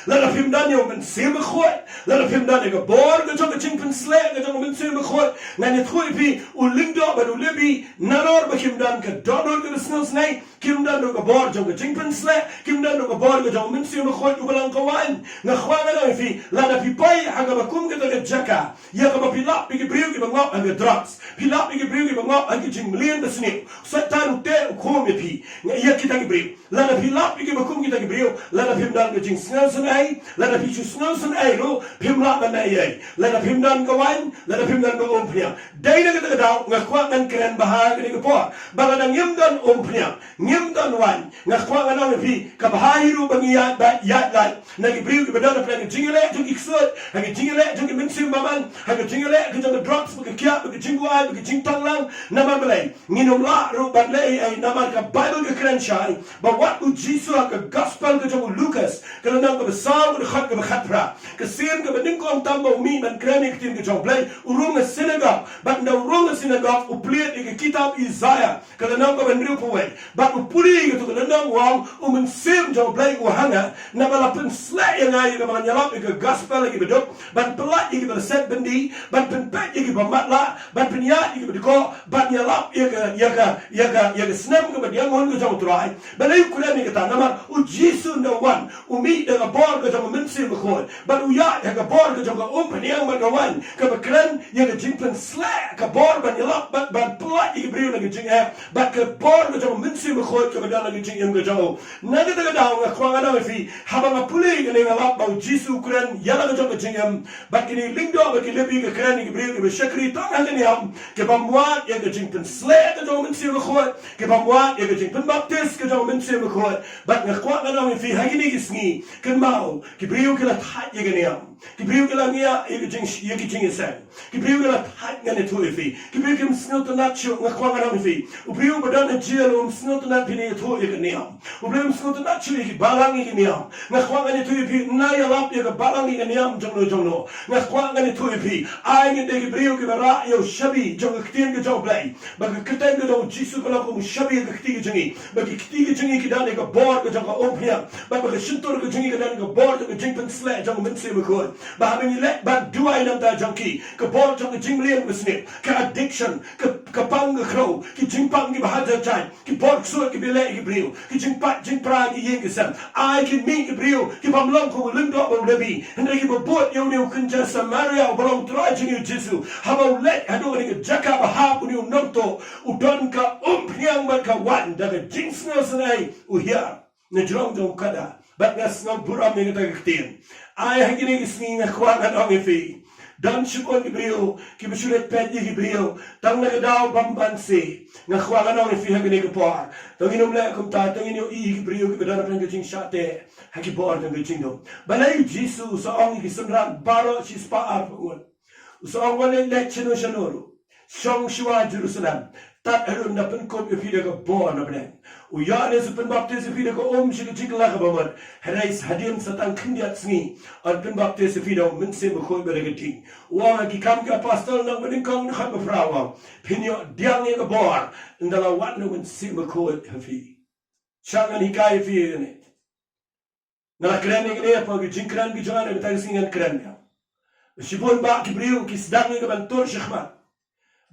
Lada phim don ïa u Mynsiem Bakhuid, lada phim don ïa ka bor ka jong ka jingpynsleh ka jong u Mynsiem Bakhuid, ngan ïathuh ïa phi, u lyngdoh bad u Lebi, nalor ba kim don ka dohnud kaba sngewsynei, kim don ruh ka bor jong ka jingpynsleh, kim don ruh ka bor ka jong u Mynsiem Bakhuid uba long ka waiñ. Nga kwah ngan ong ïa phi, lada phi poi ha kaba kum kata ka jaka, ïa kaba phi lap ïa ki briew kiba ngop ha ka drugs, phi lap ïa ki briew kiba ngop ha ki jingmlien basniew, Soitan u teh u khum ïa phi, ïa kita ki briew. Lada phi lap ïa kiba kum kita ki briew, lada phim don ka jingsngewsynei, lada phi shu sngewsynei ruh, phim lah ban leh ei ei. Lada phim don ka waiñ, lada phim don ka umphniang. Dei na kata ka daw nga kwah ngan kren bha ha kane ka por ba lada ngim don umphniang, ngim don waiñ, nga kwah ngan ong ïa phi, ka bha hi ruh ba ngi ïaid, ba ïaid lait na ki briew kiba don hapdeng ka jingïaleh jong ki ksuid, ha ka jingïaleh jong ki mynsiem bymman, ha ka jingïaleh ka jong ka drugs, bad ka kiad, bad ka jingbuaid, bad ka jingtonglang. Namar balei? Ngin ym lah ruh ban leh ei ei, namar ka Baibl ka kren shai ba wat u Jisu ha ka gospel ka jong u Lukas, ka lynnong kaba saw, ka dkhot kaba khatphra, ka sien kaba nyngkong tam ba u mih ban kren ïa ka ktien ka jong U Blei, u rung ha synagog. Bad ynda u rung ha synagog u plied ïa ka kitab Isaïah, ka lynnong kaba hynriewphew wei. Bad u pule ïa kato ka lynnong, u ong, U Mynsiem jong U Blei u ha nga, naba la pynsleh ïa nga ïa kaba ngan ïalap ïa ka gospel ïa kiba duk, ban pyllait ïa kiba la set byndi, ban pynpeit ïa kiba matlah, ban pynïaid ïa kiba dkoh, ban ïalap ïa ka, ïa ka, ïa ka, ïa ka snem kaba diengmut ka jong U Trai. Balei u kren ïa kata? Namar u Jisu ynda u wan, u mih da ka bor ka jong ka Mynsiem Bakhuid, bad u ïaid ha ka bor ka jong ka umphniang bad ka waiñ, kaba kren ïa ka jingpynsleh, ka bor ban ïalap bad ban pyllait ïa ki briew na ka jingeh, bad ka bor ka jong ka Mynsiem Bakhuid kaba don ha ka jingim ka jong u. Na kata ka daw nga kwah ngan ong ïa phi, haba nga pule ïa kane nga lap ba u Jisu u kren ïa la ka jong ka jingim, bad kine ki lyngdoh bad ki Lebi ki kren ïa ki briew kiba shakri tang ha ka niam, ki bym wad ïa ka jingpynsleh ka jong u Mynsiem Bakhuid, ki bym wad ïa ka jingpynbaptis ka jong u Mynsiem Bakhuid. Bad nga kwah ngan ong ïa phi ha kine ki sngi, kynmaw, ki briew ki la thait ïa ka niam, ki briew ki la ngiah ïa ka jing, ïa ka jingïaseng, ki briew ki la thait, ngan ïathuh ïa phi, ki briew kim sngewtynnat shuh. Nga kwah ngan ong ïa phi, u briew ba don ha jail um sngewtynnat phin ïathuh ïa ka niam. U briew um sngewtynnat shuh ïa ki balang ïa ka niam. Nga kwah ngan ïathuh ïa phi, ngan ïalap ïa ka balang ïa ka niam jong no jong no. Nga kwah ngan ïathuh ïa phi, ai ngin dei ki briew kiba rah ïa u shabi jong ka ktien ka jong U Blei. Ba ka kyrteng ka jong u Jisu ka long kum u shabi ha ka kti ka jong ngi, ba ki kti ka jong ngi ki don ïa ka bor ka jong ka umphniang, bad ba ka shyntur ka jong ngi ka don ïa ka bor jong ka jingpynsleh jong u Mynsiem Bakhuid. Ba haba ngi leh ban duwai na ka bynta jong ki, ka bor jong ka jingmlien basniew, ka addiction, ka, ka pang ka khrew, ki jingpang kiba ha jait jait, ki bor ksuid kiba leh ïa ki briew, ki jingpait jingpra ki ïing ki sem, ai kin mih ki briew ki bym long kum u lyngdoh bad u Lebi, hynrei kiba bud ïa une u kynja Samaria uba long u Trai jong ngi u Jisu. Haba u leit haduh kane ka jaka ba hap, une u nongtuh u don ka umphniang bad ka waiñ, da ka jingsngewsynei u hiar na jrong jong u kada. Bad nga sngewburom ïa kata ka ktien. Ai ha kine ki sngi nga kwah ngan ong ïa phi, don shibun ki briew kiba shu leit peit ïa ki briew tang na ka daw bymbanse. Nga kwah ngan ong ïa phi ha kine ki por, to ngin ym leh kumta, to ngin ïohi ïa ki briew kiba don hapdeng ka jingshah teh ha ki bor jong ka jingdum. Balei u Jisu u sa ong ïa ki synran baroh shispah arphew ngut, u sa ong, wat leit leit shano shano ruh, shong shuwa Jerusalem, tad haduh ynda pynkup ïa phi da ka bor na bneng. U ïoh ne sa pynbaptis ïa phi da ka um sha ka jingkylla kaba mut, hynrei hadien sa tang khyndiat sngi yn pynbaptis ïa phi da u Mynsiem Bakhuid bad da ka ding. U ong ha Ki Kam ki Apostol lynnong ba nyngkong dkhot ba phra, u ong, phin ïoh pdiang ïa ka bor ynda la wan u Mynsiem Bakhuid ha phi. Sha ngan hikai ïa phi ïa kane. Nga la kren ïa kane hapoh ki jingkren ki jong nga, na kata ka sngi ngan kren ïa. Shibun bah ki briew ki sdang ïa ka ban tur shakhmat,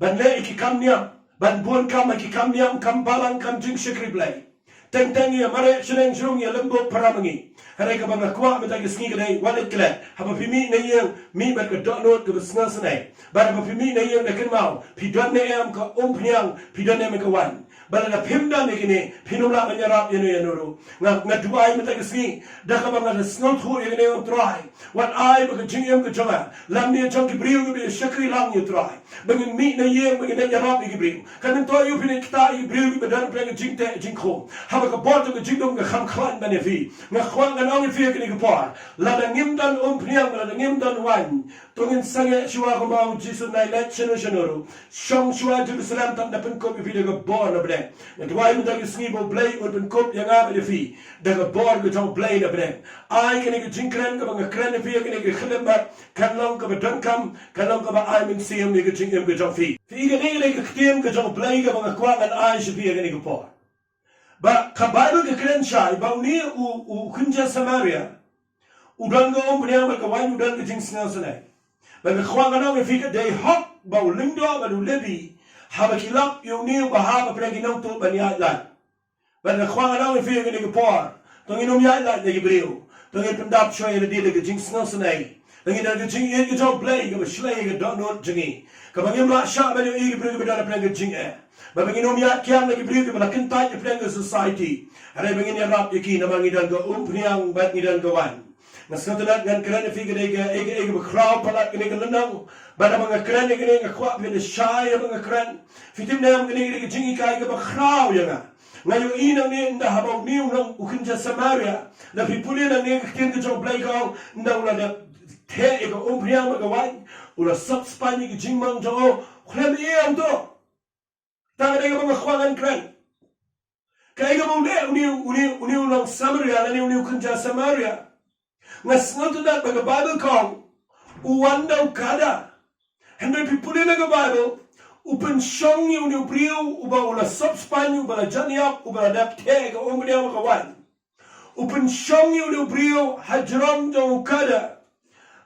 ban leh ïa ki kam niam, ban bun kam ha ki kam niam, kam balang, kam jingshakri Blei. Teng teng ïa mareh shneng shrung ïa lymbuk para ma ngi. Hynrei kaba nga kwah mynta ka sngi ka dei, wat leit klet. Haba phi mih na ïing, mih bad ka dohnud kaba sngewsynei. Bad haba phi mih na ïing da kynmaw, phi don ne em ka umphniang, phi don ne em ka waiñ. Bad lada phim don ïa kine, phin ym lah ban ïarap ïano ïano ruh. Nga, nga duwai mynta ka sngi, da kaba nga da sngewthuh ïa kane, Ong Trai. Wat ai ba ka jingim ka jong nga, lymne jong ki briew kiba shakri lang ïa U Trai, ba ngin mih na ïing ba ngin ïarap ïa ki briew. Kan myntoi ïa u phin ktah ïa ki briew kiba don pdeng ka jingteh jingkhum. Haba ka bor jong ka jingdum ka kham khlaiñ ban ïa phi. Nga kwah ngan ong ïa phi ha kane ka por, lada ngim don umphniang, lada ngim don waiñ, to ngin sangeh shuwa kumba U Jisu un ïaleit shano shano ruh. Shong shuwa Jerusalem, tang da pynkup ïa phi da ka bor na bneng. Nga duwai mynta ka sngi ba U Blei un pynkup ïa nga bad ïa phi da ka bor ka jong U Blei na bneng. Ai kane ka jingkren kaba nga kren ïa phi ha kane ka khyllipmat, kan long kaba donkam, kan long kaba ai mynsiem ïa ka jingim ka jong phi. Phi, kane ka dei ka ktien ka jong U Blei kaba nga kwah ngan ai sha phi ha kane ka por. Ba ka Baibl ka kren shai ba une u, u kynja Samaria u don ka umphniang bad ka waiñ, u don ka jingsngewsynei. Bad nga kwah ngan ong ïa phi, ka dei hok ba u lyngdoh bad u Lebi, haba ki lap ïa une uba hap hapdeng ki nongtuh, ban ïaid lait. Bad nga kwah ngan ong ïa phi ha kane ka por, to ngin ym ïaid lait na ki briew. To ngin pyndap shuwa ïa lade da ka jingsngewsynei. To ngin don ka jingïeit ka jong U Blei kaba shlei ïa ka dohnud jong ngi, kaba ngim lah shah ban ïohi ïa ki briew kiba don hapdeng ka jingeh. Bad ba ngin ym ïaid kiar na ki briew kiba la kyntait hapdeng ka society. Hynrei ba ngin ïarap ïa ki namar ngi don ka umphniang bad ngi don ka waiñ. Nga sngewtynnat ngan kren ïa phi, ka dei kaei kaei kaba khraw palat kane ka lynnong. Bad haba nga kren ïa kane, nga kwah phin da shai haba nga kren. Phi tip ne em, kane ka dei ka jinghikai kaba khraw ïa nga. Nga ïohi nangne, ynda haba une u nong, u kynja Samaria, lada phi pule nangne ka ktien ka jong U Blei ka ong, ynda u la dep theh ïa ka umphniang bad ka waiñ, u la sop spaiñ ïa ka jingmong jong u. Khlem ïa ong to. Tang ka dei kaba nga kwah ngan kren. Kaei kaba u leh une, une, une u nong Samaria lane une u kynja Samaria? Nga sngewtynnat ba ka Baibl ka ong u wan da u kada. Hynrei phi pule na ka Baibl, u pynshong ïa une u briew uba u la sop spaiñ, uba la jan ïap, uba la dep theh ïa ka umphniang bad ka waiñ. U pynshong ïa une u briew hajrong jong u kada.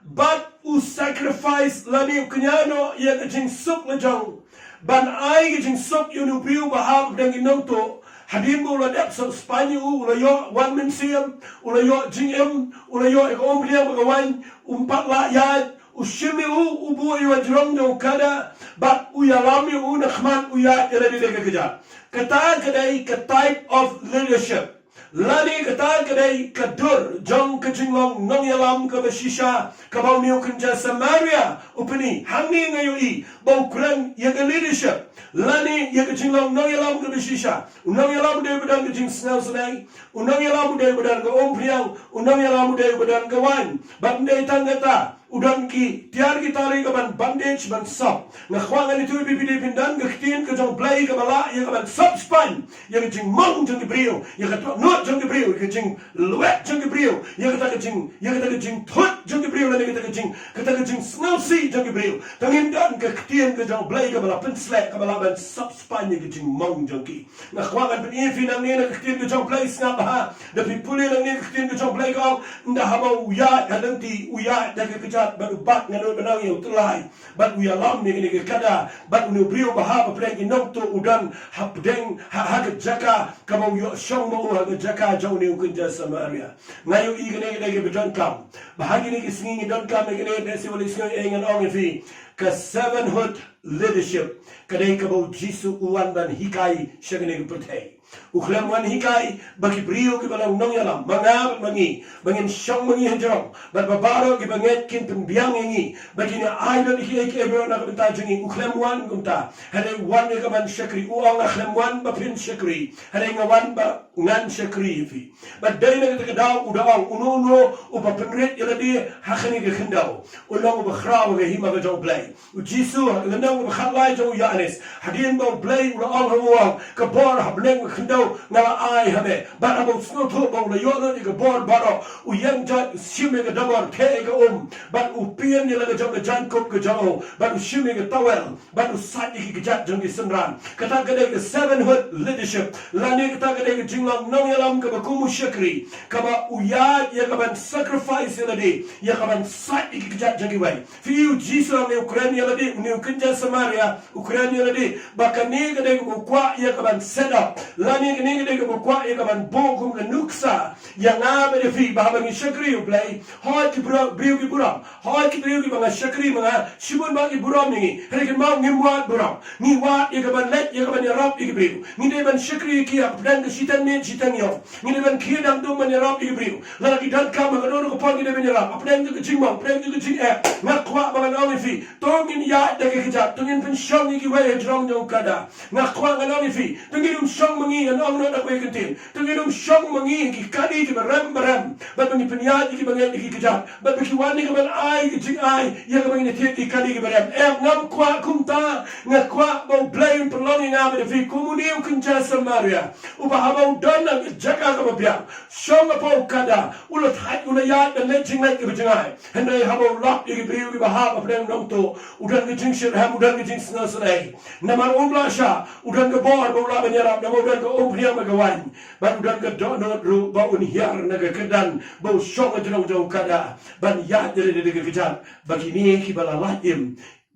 Bad u sacrifice lane u kñia noh ïa ka jingsuk la jong, ban ai ka jingsuk ïa une u briew uba hap hapdeng ki nongtuh. Hadien ba u la dep sop spaiñ ïa u, u la ïoh wan mynsiem, u la ïoh jingim, u la ïoh ïa ka umphniang bad ka waiñ, um pat lah ïaid, u shim ïa u, u buh ïa u hajrong jong u kada, bad u ïalam ïa u na khmat, u ïaid ïa lade da ka kjat. Kata ka dei ka type of leadership. Lane kata ka dei ka dur jong ka jinglong nongïalam kaba shisha, kaba une u kynja Samaria u pyni. Hangne nga ïohi ba u kren ïa ka leadership lane ïa ka jinglong nongïalam kaba shisha. U nongïalam u dei uba don ka jingsngewsynei, u nongïalam u dei uba don ka umphniang, u nongïalam u dei uba don ka waiñ. Bad ym dei tang kata, u don ki tiar ki tari kaban bandage, ban sop. Nga kwah ngan ïathuh ïa phi, phi dei phin don ka ktien ka jong U Blei kaba lah ïa kaban sop spaiñ ïa ka jingmong jong ki briew, ïa ka dohnud jong ki briew, ïa ka jinglwet jong ki briew, ïa kata ka jing, ïa kata ka jingthut jong ki briew, lane kata ka jing, kata ka jingsngewsih jong ki briew. To ngin don ka ktien ka jong U Blei kaba la pynsleh, kaba lah ban sop spaiñ ïa ka jingmong jong ki. Nga kwah ngan pyni ïa phi nangne na ka ktien ka jong U Blei, sngap bha. Lada phi pule nangne ka ktien ka jong U Blei ka ong, ynda haba u ïaid ha lynti, u ïaid da ka kjat, bad u bat ngan nud ban ong ïa u tyllai, bad u ïalam ïa kane ka kada, bad une u briew uba hap hapdeng ki nongtuh u don hapdeng, ha, ha ka jaka kaba u ïoh shong ma u, ha ka jaka jong une u kynja Samaria. Nga ïohi kane ka dei kaba donkam. Bad ha kine ki sngi ngi donkam ïa kane, lehse wat lehse ngan ong ïa phi, ka servanthood leadership ka dei kaba U Jisu u wan ban hikai sha kane ka pyrthei. U khlem wan hikai ba ki briew kiba long nongïalam, ma nga bad ma ngi, ba ngin shong ma ngi hajrong, bad ba baroh kiba ngeit kin pynbiang ïa ngi, ba kin ïa ai lut ïa kiei kiei baroh na ka bynta jong ngi. U khlem wan kumta. Hynrei u wan ïa kaban shakri. U ong, nga khlem wan ba phin shakri, hynrei nga wan ba ngan shakri ïa phi. Bad dei na kata ka daw u da ong, uno uno uba pynrit ïa lade ha kane ka khyndew, un long uba khraw ha ka hima ka jong U Blei. U Jisu ha ka lynnong kaba khatlai jong u Ïoannis, hadien ba U Blei u la ong ha u, u ong, ka bor ha bneng bad khyndew nga la ai ha me. Bad haba u sngewthuh ba u la ïoh lut ïa ka bor baroh, u ïeng joit, u shim ïa ka dongor, theh ïa ka um, bad u pynïeng ïa la ka jong ka jaiñkup ka jong u, bad u shim ïa ka towel, bad u sait ïa ki kjat jong ki synran. Kata ka dei ka servanthood leadership, lane kata ka dei ka jinglong nongïalam kaba kum u shakri, kaba u ïaid ïa kaban sacrifice ïa lade, ïa kaban sait ïa ki kjat jong kiwei. Phi, U Jisu hangne u kren ïa lade, une u kynja Samaria u kren ïa lade, ba kane ka dei kaba u kwah ïa kaban set up. Lane kane ka dei kaba kwah ïa ka ban buh kum ka nuksa ïa nga bad ïa phi, ba haba ngi shakri ïa U Blei, hooid ki briew, briew ki burom, hooid ki briew kiba nga shakri ma nga, shibun ba ki burom ïa ngi. Hynrei kynmaw, ngim wad burom. Ngi wad ïa ka ban leit, ïa ka ban ïarap ïa ki briew. Ngi dei ban shakri ïa ki hapdeng ka shiteng miet shiteng ïew. Ngi dei ban khie dang dum ban ïarap ïa ki briew. Lada ki donkam ha kano kano ka por ngi dei ban ïarap. Hapdeng jong ka jingmong, hapdeng jong ka jingeh, nga kwah ba ngan ong ïa phi, to ngin ïaid da ka kjat, to ngin pynshong ïa kiwei hajrong jong U Kada. Nga kwah ngan ong ïa phi, to ngin ym shong ma ngi, ngan ong noh da kawei ka ktien, to ngin ym shong ma ngi ha ki kali kiba rem ba rem, bad ba ngi pynïaid ïa kiba ngeit da ki kjat, bad ba ki wan ïa ka ban ai ka jingai ïa kaba ngin ïathied ïa ki kali kiba rem. Em, ngam kwah kumta. Nga kwah ba U Blei un pynlong ïa nga bad ïa phi kum une u kynja Samaria, uba haba u don ha ka jaka kaba biang, shong hapoh U Kada, u la thait, u la ïaid ban leit jingleit kaba jngai. Hynrei haba u lap ïa ki briew kiba hap hapdeng nongtuh, u don ka jingshitrhem, u don ka jingsngewsynei. Namar um lah shah, u don ka bor ba u lah ban ïarap, namar u don ka umphniang bad ka waiñ. Bad u don ka dohnud ruh ba un hiar na ka kyrdan ba u shong hajrong jong U Kada ban ïaid da ka kjat, ba kine kiba la lait im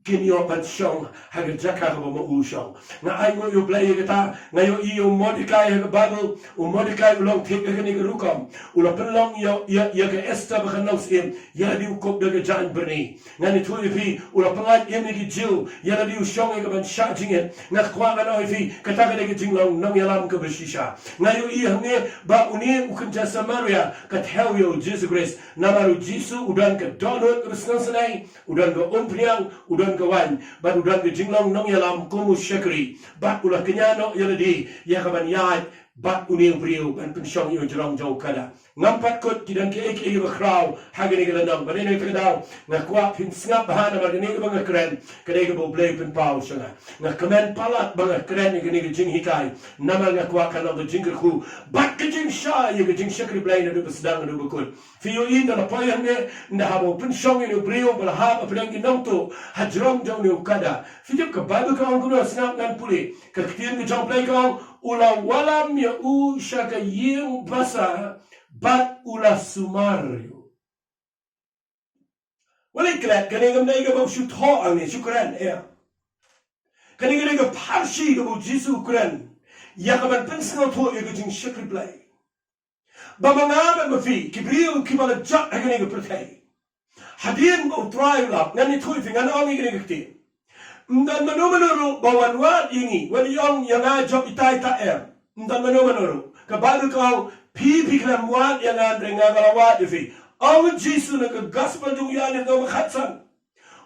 kin ïoh ban shong ha ka jaka kaba ma u shong. Nga ainguh ïa U Blei ïa kata. Nga ïohi ïa u Mordekai ha ka Baibl. U Mordekai u long thik ha kane ka rukom. U la pynlong ïa, ïa, ïa ka Esther ba ka nongsyiem ïa lade u kup da ka jaiñ byrni. Ngan ïathuh ïa phi, u la pyllait im ïa ki Jiw ïa lade u shong ïa ka ban shah jingit. Nga kwah ngan ong ïa phi, kata ka dei ka jinglong nongïalam kaba shisha. Nga ïohi hangne ba une u kynja Samaria ka thew ïa U Jisu Khrist. Namar U Jisu u don ka dohnud kaba sngewsynei, u don ka umphniang, u don ka waiñ, bad u don ka jinglong nongïalam kum u shakri, bad u la kñia noh ïa lade ïa ka ban ïaid bad une u briew ban pynshong ïa u jrong jong U Kada. Ngam pat kut ki don kiei kiei kiba khraw ha kane ka lynnong. Bad ïa kane ka daw nga kwah phin sngap bha, namar kane kaba nga kren ka dei kaba U Blei u pynpaw sha nga. Nga kmen palat ba nga kren ïa kane ka jinghikai, namar nga kwah kan long ka jingkyrkhu bad ka jingshai ïa ka jingshakri Blei naduh ba sdang haduh ba kut. Phi ïohi, ynda la poi hangne, ynda haba u pynshong ïa une u briew ba la hap hapdeng ki nongtuh hajrong jong une u Kada, phi tip ka Baibl ka ong kumno? Sngap, ngan pule. Ka ktien ka jong U Blei ka ong, u la wallam ïa u sha ka ïing basa bad u la sumar ïa u. Wat leit klet, kane kam dei kaba u shu thoh hangne, shu kren, eh. Kane ka dei ka pharshi kaba U Jisu u kren ïa ka ban pynsngewthuh ïa ka jingshakri Blei. Ba ma nga bad ma phi, ki briew kiba la jot ha kane ka pyrthei, hadien ba U Trai u lap, ngan ïathuh ïa phi, ngan ong ïa kane ka ktien. Ym don mano mano ruh ba wan wad ïa ngi, wat ïa ong ïa nga jop itai ta, em. Ym don mano mano ruh. Ka Baibl ka ong, phi phi khlem wad ïa nga hynrei nga nga la wad ïa phi. Ong U Jisu na ka Gospel jong u Ïoannis lynnong ba khatsan.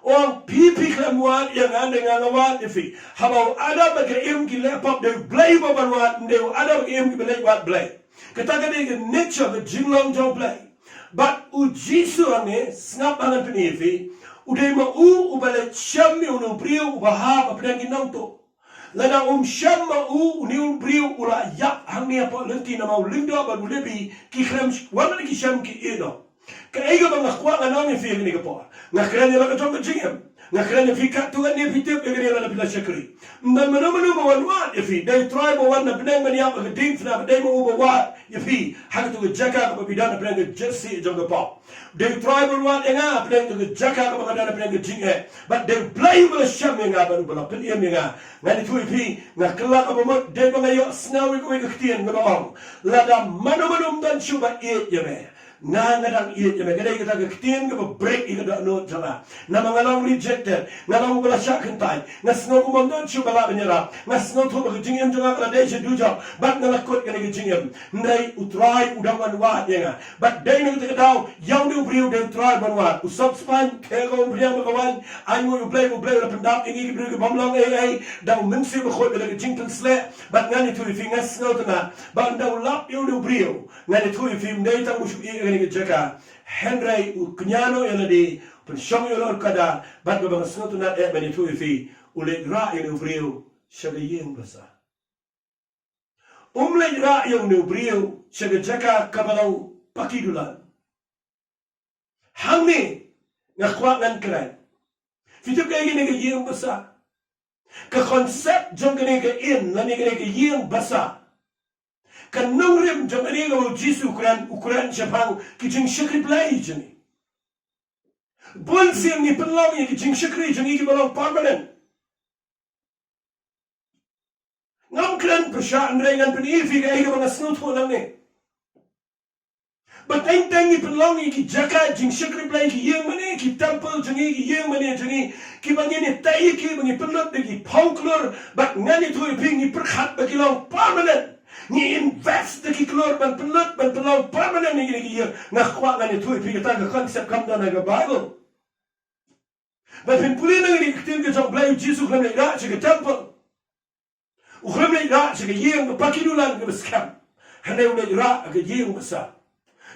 Ong, phi phi khlem wad ïa nga hynrei nga nga wad ïa phi. Haba u Adam bad ka Im ki leh pop, dei U Blei uba wan wad, ym dei u Adam bad ka Im kiba leit wad Blei. Kata ka dei ka nature, ka jinglong jong U Blei. Bad U Jisu hangne, sngap ba ngan pyni ïa phi, u dei ma u uba leit shem ïa une u briew uba hap hapdeng ki nongtuh. Lada um shem ma u, une u briew u la ïap hangne hapoh lynti, namar u lyngdoh bad u lebi ki khlem sh-, wan lada ki shem ki ïeh noh. Kaei kaba nga kwah ngan ong ïa phi ha kane ka por, nga kren ïa la ka jong ka jingim. Nga kren ïa phi katto katne phi tip ïa kane lada phi la shakri. Ym don mano mano ba wan wad ïa phi. Dei U Trai ba wan na bneng ban ïap ha ka diengphna, ba dei ma u ba wad ïa phi ha kato ka jaka kaba phi don hapdeng ka jyrsieh jong ka pop. Dei U Trai ba wan wad ïa nga hapdeng ka jaka kaba nga don hapdeng ka jingeh. Bad dei U Blei uba la shem ïa nga bad uba la pynim ïa nga. Ngan ïathuh ïa phi, nga kylla kaba mut, dei ba nga ïohsngew ïa kawei ka ktien kaba ong, lada mano mano ym don shuh ba ïeit ïa me, nga nga dang ïeit ïa me. Ka dei kata ka ktien kaba break ïa ka dohnud jong nga. Namar nga long rejected, nga long uba la shah kyntait, nga sngew kumba ym don shuh ba lah ban ïarap, nga sngewthuh ba ka jingim jong nga ka la dei sha dujok, bad nga la kut kane ka jingim. Hynrei U Trai u dang wan wad ïa nga. Bad dei na kata ka daw, ïa une u briew dei U Trai ban wad. U sop spaiñ, khe ka umphniang bad ka waiñ, ainguh ïa U Blei, U Blei u la pyndap ïa ngi ki briew ki bym long ei ei da U Mynsiem Bakhuid bad da ka jingpynsleh. Bad ngan ïathuh ïa phi, nga sngewtynnat ba ynda u lap ïa une u briew, ngan ïathuh ïa phi, ym dei tang ba u shu ïeh ha kane ka jaka. Hynrei u kñia noh ïa lade, pynshong ïa u la u kada, bad kaba nga sngewtynnat eh ban ïathuh ïa phi, u leit rah ïa une u briew sha ka ïing basa. Um leit rah ïa une u briew sha ka jaka kaba long paki dulan. Hangne nga kwah ngan kren. Phi tip kaei kane ka ïing basa? Ka concept jong kane ka inn lane kane ka ïing basa, ka nongrim jong kane kaba U Jisu u kren, u kren shaphang ki jingshakri Blei jong ngi. Bun sien ngi pynlong ïa ki jingshakri jong ngi kiba long permanent. Ngam kren pyrshah, hynrei ngan pyni ïa phi kaei kaba nga sngewthuh nangne. Ba teng teng ngi pynlong ïa ki jaka jingshakri Blei, ki ïing mane, ki temple jong ngi, ki ïing mane jong ngi, kiba ngin ïatei ïa ki, ba ngi pynlut da ki phew klur, bad ngan ïathuh ïa phi, ngi pyrkhat ba ki long permanent. Ngi invest da ki klur ban pynlut, ban pynlong permanent ïa kine ki ïing. Nga kwah ngan ïathuh ïa phi, kata ka concept kam don ha ka Bible. Ba phin pule na kane ka ktien ka jong U Blei, U Jisu u khlem leit rah sha ka temple. U khlem leit rah sha ka ïing kaba ki dulan kaba skhem. Hynrei u leit rah ha ka ïing basa.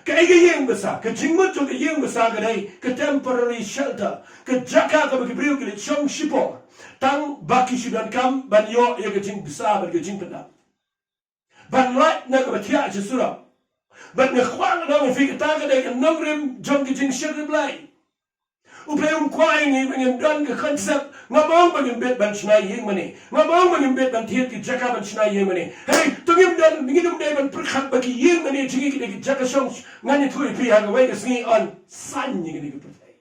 Kaei ka ïing basa? Ka jingmut jong ka ïing basa ka dei ka temporary shelter, ka jaka kaba ki briew ki leit shong shipor tang ba ki shu donkam ban ïoh ïa ka jingbsa bad ka jingpyndap, ban lait na kaba thiah sha surok. Bad nga kwah ngan ong ïa phi, kata ka dei ka nongrim jong ka jingshakri Blei. U Blei um kwah ïa ngi ba ngin don ka concept, ngam ong ba ngim bit ban shna ïing mane, ngam ong ba ngim bit ban thied ki jaka ban shna ïing mane. Hynrei to ngim don, ngim dei ban pyrkhat ba ki ïing mane jong ngi ki dei ki jaka shong. Ngan ïathuh ïa phi, ha kawei ka sngi yn saiñ ïa kane ka pyrthei.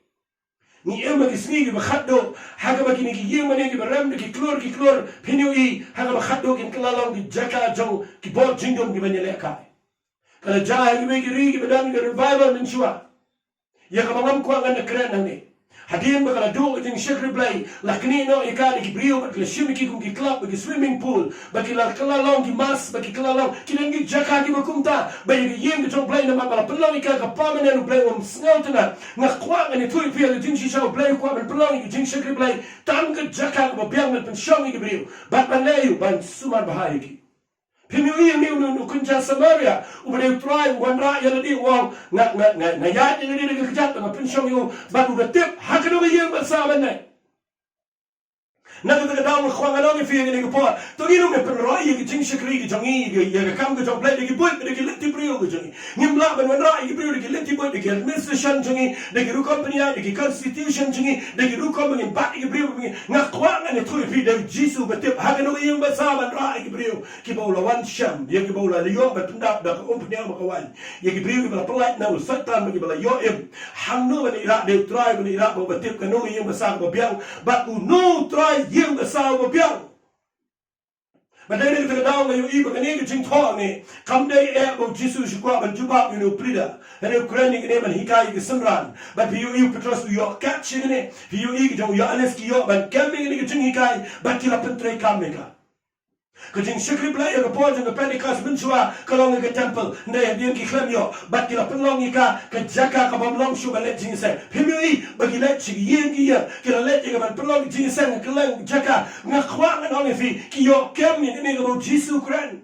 Ngi im ha ki sngi kiba khatduh, ha kaba kine ki ïing mane kiba rem da ki klur ki klur, phin ïohi ha kaba khatduh kin kylla long ki jaka jong ki bor jingdum kiban ïalehkai. Ka la jia ha kiwei ki ri kiba don ka revival mynshuwa, ïa kaba ngam kwah ngan da kren hangne. Hadien ba ka la duh ka jingshakri Blei, la knieh noh ïa ka da ki briew bad ki la shim ïa ki kum ki club bad ki swimming pool, ba ki la kylla long ki mass, ba ki kylla long, ki don ki jaka kiba kumta, ba ïa ka ïing ka jong U Blei namar ba la pynlong ïa ka ka permanent, U Blei um sngewtynnat. Nga kwah ngan ïathuh ïa phi ha ka jingshisha, U Blei u kwah ban pynlong ïa ka jingshakri Blei tang ka jaka kaba biang ban pynshong ïa ki briew bad ban leh ïa u, ban sumar bha ïa ki. Phim ïohi ïa une u, une u kynja Samaria uba dei u trai u wanrah ïa lade, u ong, nga, nga, nga, nga ïaid ïa lade da ka kjat, nga pynshong ïa u, bad u da tip ha kano ka ïing basa ban leit. Na kata ka daw nga kwah ngan ong ïa phi ha kane ka por, to ngin ym pynroi ïa ka jingshakri ka jong ngi, ïa ka, ïa ka kam ka jong U Blei da ki buit, da ki lynti briew ka jong ngi. Ngim lah ban wanrah ïa ki briew da ki lynti buit, da ki administration jong ngi, da ki rukom pynïaid, da ki constitution jong ngi, da ki rukom ba ngin bat ïa ki briew ba ngin. Nga kwah ngan ïathuh ïa phi, dei U Jisu uba tip ha kano ka ïing basa ban rah ïa ki briew kiba u la wan shem, ïa kiba u la ïoh ban pyndap da ka umphniang bad ka waiñ. Ïa ki briew kiba la pynlait na u Soitan bad kiba la ïoh im. Hangno ban ïarap, dei U Trai ban ïarap, uba tip kano ka ïing basa kaba biang bad uno u trai ïing basa uba biang. Bad dei na kata ka daw nga ïohi ba kane ka jingthoh ne kam dei eh ba U Jisu u shu kwah ban jubab ïa une u pleader. Hynrei u kren ïa kane ban hikai ïa ki synran. Bad phi ïohi u Petros u ïoh catch ïa kane. Phi ïohi ki jong u Ïoannis ki ïoh ban kem ïa kane ka jinghikai bad ki la pyntreikam ïa ka. Ka jingshakri Blei ha ka por jong ka Pentecost mynshuwa ka long ha ka temple. Hynrei hadien ki khlem ïoh bad ki la pynlong ïa ka ka jaka kabym long shuh ban leit jingïaseng. Phim ïohi ba ki leit sha ki ïing ki ïing, ki la leit ïa ka ban pynlong jingïaseng ha kylleng jaka. Nga kwah ngan ong ïa phi, ki ïoh kem ïa kane kaba U Jisu u kren.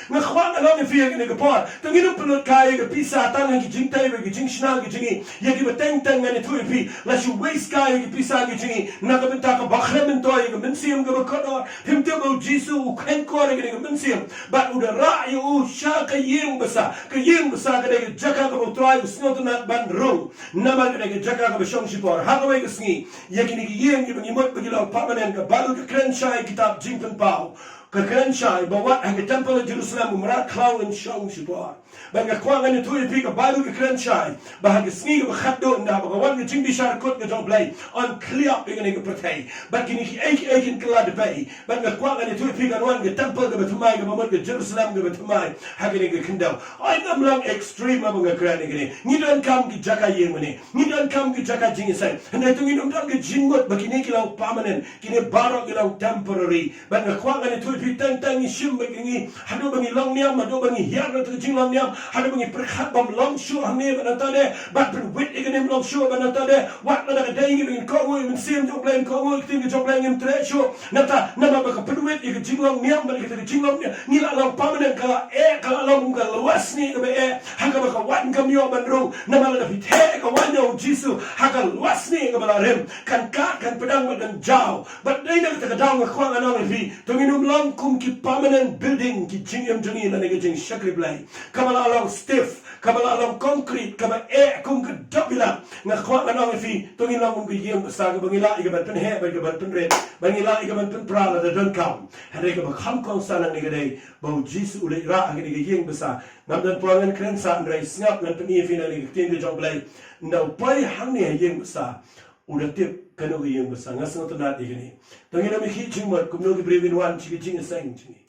Nga kwah ngan ong ïa phi ha kane ka por, to ngin ym pynlut kai ïa ka pisa tang ha ki jingtei bad ki jingshna ki jong ngi. Ïa kiba teng teng ngan ïathuh ïa phi, la shu waste kai ïa ki pisa ki jong ngi na ka bynta kaba khlem myntoi ïa ka mynsiem kaba kordor. Phim tip ba U Jisu u khein kor ïa kane ka mynsiem bad u da rah ïa u sha ka ïing basa. Ka ïing basa ka dei ka jaka kaba U Trai u sngewtynnat ban rung. Namar ka dei ka jaka kaba shong shipor. Ha kawei ka sngi, ïa kine ki ïing kiba ngi mut ba ki long permanent, ka Baibl ka kren shai ha kitab Jingpynpaw. Ka kren shai ba wat ha ka temple ha Jerusalem u mrad khlaw un shong shipor. Bad nga kwah ngan ïathuh ïa phi, ka Baibl ka kren shai ba ha ka sngi kaba khatduh, ynda ba ka wan ka jingbishar kut ka jong U Blei, yn khlieh ïa kane ka pyrthei. Bad kine kiei kiei kin kylla dpei. Bad nga kwah ngan ïathuh ïa phi, kan wan ka temple kaba thymmai, kaba mut ka Jerusalem kaba thymmai ha kane ka khyndew. Ai, ngam long extreme haba nga kren ïa kane. Ngi donkam ki jaka ïing mane, ngi donkam ki jaka jingïaseng. Hynrei to ngin ym don ka jingmut ba kine ki long permanent, kine baroh ki long temporary. Bad nga kwah ngan ïathuh ïa phi, teng teng ngi shim ba ngi, haduh ba ngi long niam, haduh ba ngi hiar na kata ka jinglong niam, haduh ba ngi pyrkhat bym long shuh hangne bad nangta de, bad pynwit ïa kane ym long shuh bad nangta de. Wat lada ka dei ngi ba ngin kohnguh ïa ka mynsiem jong U Blei, ngin kohnguh ïa ka ktien ka jong U Blei, ngim treh shuh. Nangta namar ba ka pynwit ïa ka jinglong niam bad ïa kata ka jinglong niam, ngi la long permanent, ka la eh, ka la long kum ka lwasnieh kaba eh ha kaba ka waiñ kam ïoh ban rung. Namar lada phi theh ïa ka waiñ jong U Jisu ha ka lwasnieh kaba la rim, kan kad, kan pdeng bad kan jaw. Bad dei na kata ka daw nga kwah ngan ong ïa phi, to ngin ym long kum ki permanent building ki jingim jong ngi lane ka jingshakri Blei kaba la long stiff, kaba la long concrete, kaba eh kum ka dop bilat. Nga kwah ngan ong ïa phi, to ngin long kum ka ïing basa kaba ngi lah ïa ka ban pynheh bad ka ban pynrit, ba ngi lah ïa ka ban pynpra lada donkam. Hynrei kaba kham kongsan hangne ka dei ba U Jisu u leit rah ha kane ka ïing basa. Ngam don por ngan kren sah, hynrei sngap, ngan pyni ïa phi na kane ka ktien ka jong U Blei. Ynda u poi hangne ha ïing basa, u da tip kano ka ïing basa. Nga sngewtynnat ïa kane. To ngin ym ïa khih jingmut kumno ki briew kin wan sha ki jingïaseng jong ngi.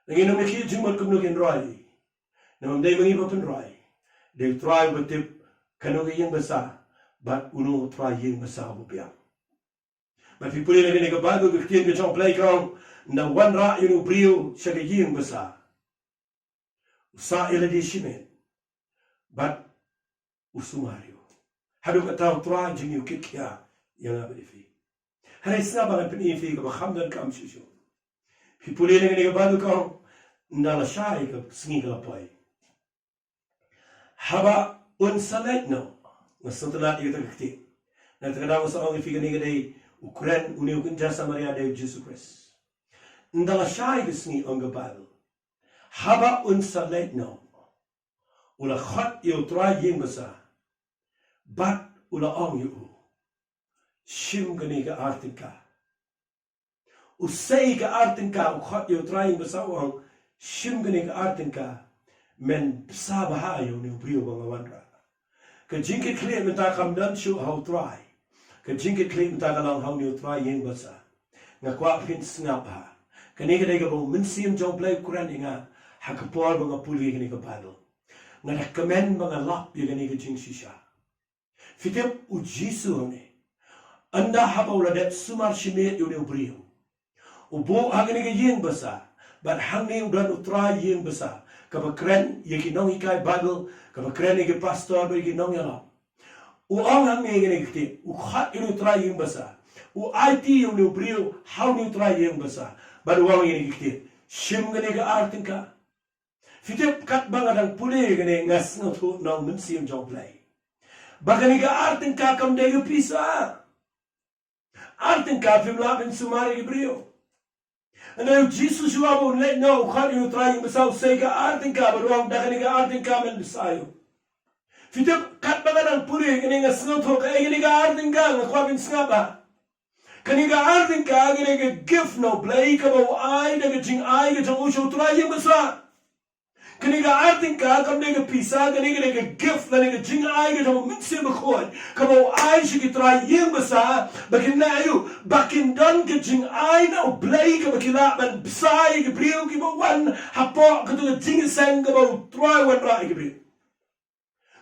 Ngin ym ïa khih jingmut kumno kin roi. Namar ym dei ma ngi ba pynroi. Dei u Trai uba tip kano ka ïing basa bad uno u trai ïing basa uba biang. Bad phi pule na kane ka Baibl, ka ktien ka jong U Blei ka ong, ynda wanrah ïa une u briew sha ka ïing basa, u sah ïa lade shimet bad u sumar ïa u. Haduh katta u Trai jong ngi u kit khia ïa nga bad ïa phi. Hynrei sngap ba ngan pyni ïa phi kaba kham donkam shuh shuh. Phi pule na kane ka Baibl ka ong, ynda lashai ka sngi ka la poi, haba un sa leit noh. Nga sngewtynnat ïa kata ka ktien. Na kata ka daw nga sa ong ïa phi, kane ka dei u kren une u kynja Samaria, dei u Jisu Khrist. Ynda lashai ka sngi, ong ka Baibl, haba un sa leit noh, u la khot ïa u trai ïing basa bad u la ong ïa u, shim kane ka ar tyngka. U sei ka ar tyngka, u khot ïa u trai ïing basa u ong, shim kane ka ar tyngka, men bsa bha ïa une u briew ba nga wanrah. Ka jingkitkhlieh mynta kam don shuh ha u trai. Ka jingkitkhlieh mynta ka long ha une u trai ïing basa. Nga kwah phin sngap bha. Kane ka dei kaba u Mynsiem jong U Blei u kren ïa nga ha ka por ba nga pule kane ka Baibl. Nga da kmen ba nga lap ïa kane ka jingshisha. Phi tip, u Jisu hangne, ynda haba u la dep sumar shimet ïa une u briew, u buh ha kane ka ïing basa, bad hangne u don u trai ïing basa, kaba kren ïa ki nonghikai Baibl, kaba kren ïa ki pastor bad ïa ki nongïalam. U ong hangne ïa kane ka ktien, u khot ïa une u trai ïing basa, u aiti ïa une u briew ha une u trai ïing basa, bad u ong ïa kane ka ktien, shim kane ka ar tyngka. Phi tip, katba nga dang pule kane, nga sngewthuh na u Mynsiem jong U Blei ba kane ka ar tyngka kam dei ka pisa. Ar tyngka phim lah ban sumar ïa ki briew. Hynrei u Jisu shuwa ba un leit noh, u khot ïa u trai ïing basa, u sei ka ar tyngka, bad u ong, da kane ka ar tyngka men bsa ïa u. Phi tip, katba nga dang pule kane, nga sngewthuh kaei kane ka ar tyngka, nga kwah phin sngap bha. Kane ka ar tyngka ka dei ka gift na U Blei kaba u ai da ka jingai ka jong u sha u trai ïing basa. Kane ka ar tyngka kam dei ka pisa, kane ka dei ka gift lane ka jingai ka jong u Mynsiem Bakhuid kaba u ai sha ki trai ïing basa, ba kin leh aïu? Ba kin don ka jingai na U Blei kaba ki lah ban bsa ïa ki briew kiba wan hapoh kato ka jingïaseng kaba u trai wanrah ïa ki briew.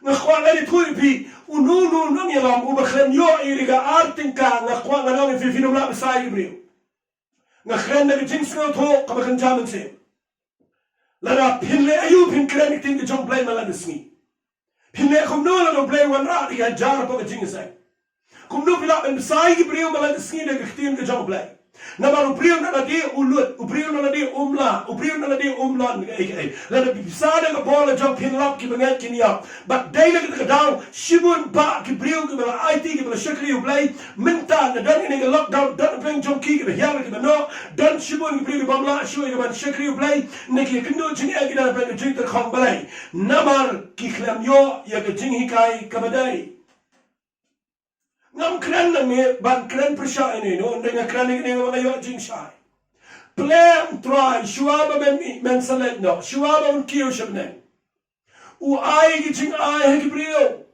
Nga kwah ngan ïathuh ïa phi, uno uno u nongïalam uba khlem ïoh ïa ka ar tyngka, nga kwah ngan ong ïa phi, phin ym lah bsa ïa ki briew. Nga kren da ka jingsngewthuh kaba kynja mynsiem. Lada phin leh aïu phin kren ïa ka ktien ka jong U Blei man la ka sngi? Phin leh kumno lada U Blei u wanrah da ki hajar hapoh ka jingïaseng? Kumno phi lah ban bsa ïa ki briew man la ka sngi da ka ktien ka jong U Blei? Namar u briew na lade u lut, u briew na lade um lah, u briew na lade um lon kaei kaei. Lada phi bsa da ka bor la jong, phin lap, ki bangeit kin ïap. Bad dei na kata ka daw, shibun bah ki briew kiba la aiti, kiba la shakri U Blei mynta, na don kane ka lockdown, don pdeng jong ki kiba hiar kiba noh, don shibun ki briew kiba ym lah shuh ïa ka ban shakri U Blei, na ki kynduh jingeh, ki don pdeng ka jingtyrkhong balei? Namar ki khlem ïoh ïa ka jinghikai kaba dei. Ngam kren nangne ban kren pyrshah ïano ïano, hynrei nga kren ïa kane ba nga ïoh jingshai. Pyrshah, u Trai, shuwa ba men, men sa leit noh, shuwa ba un kiew sha bneng, u ai ki jingai ha ki briew.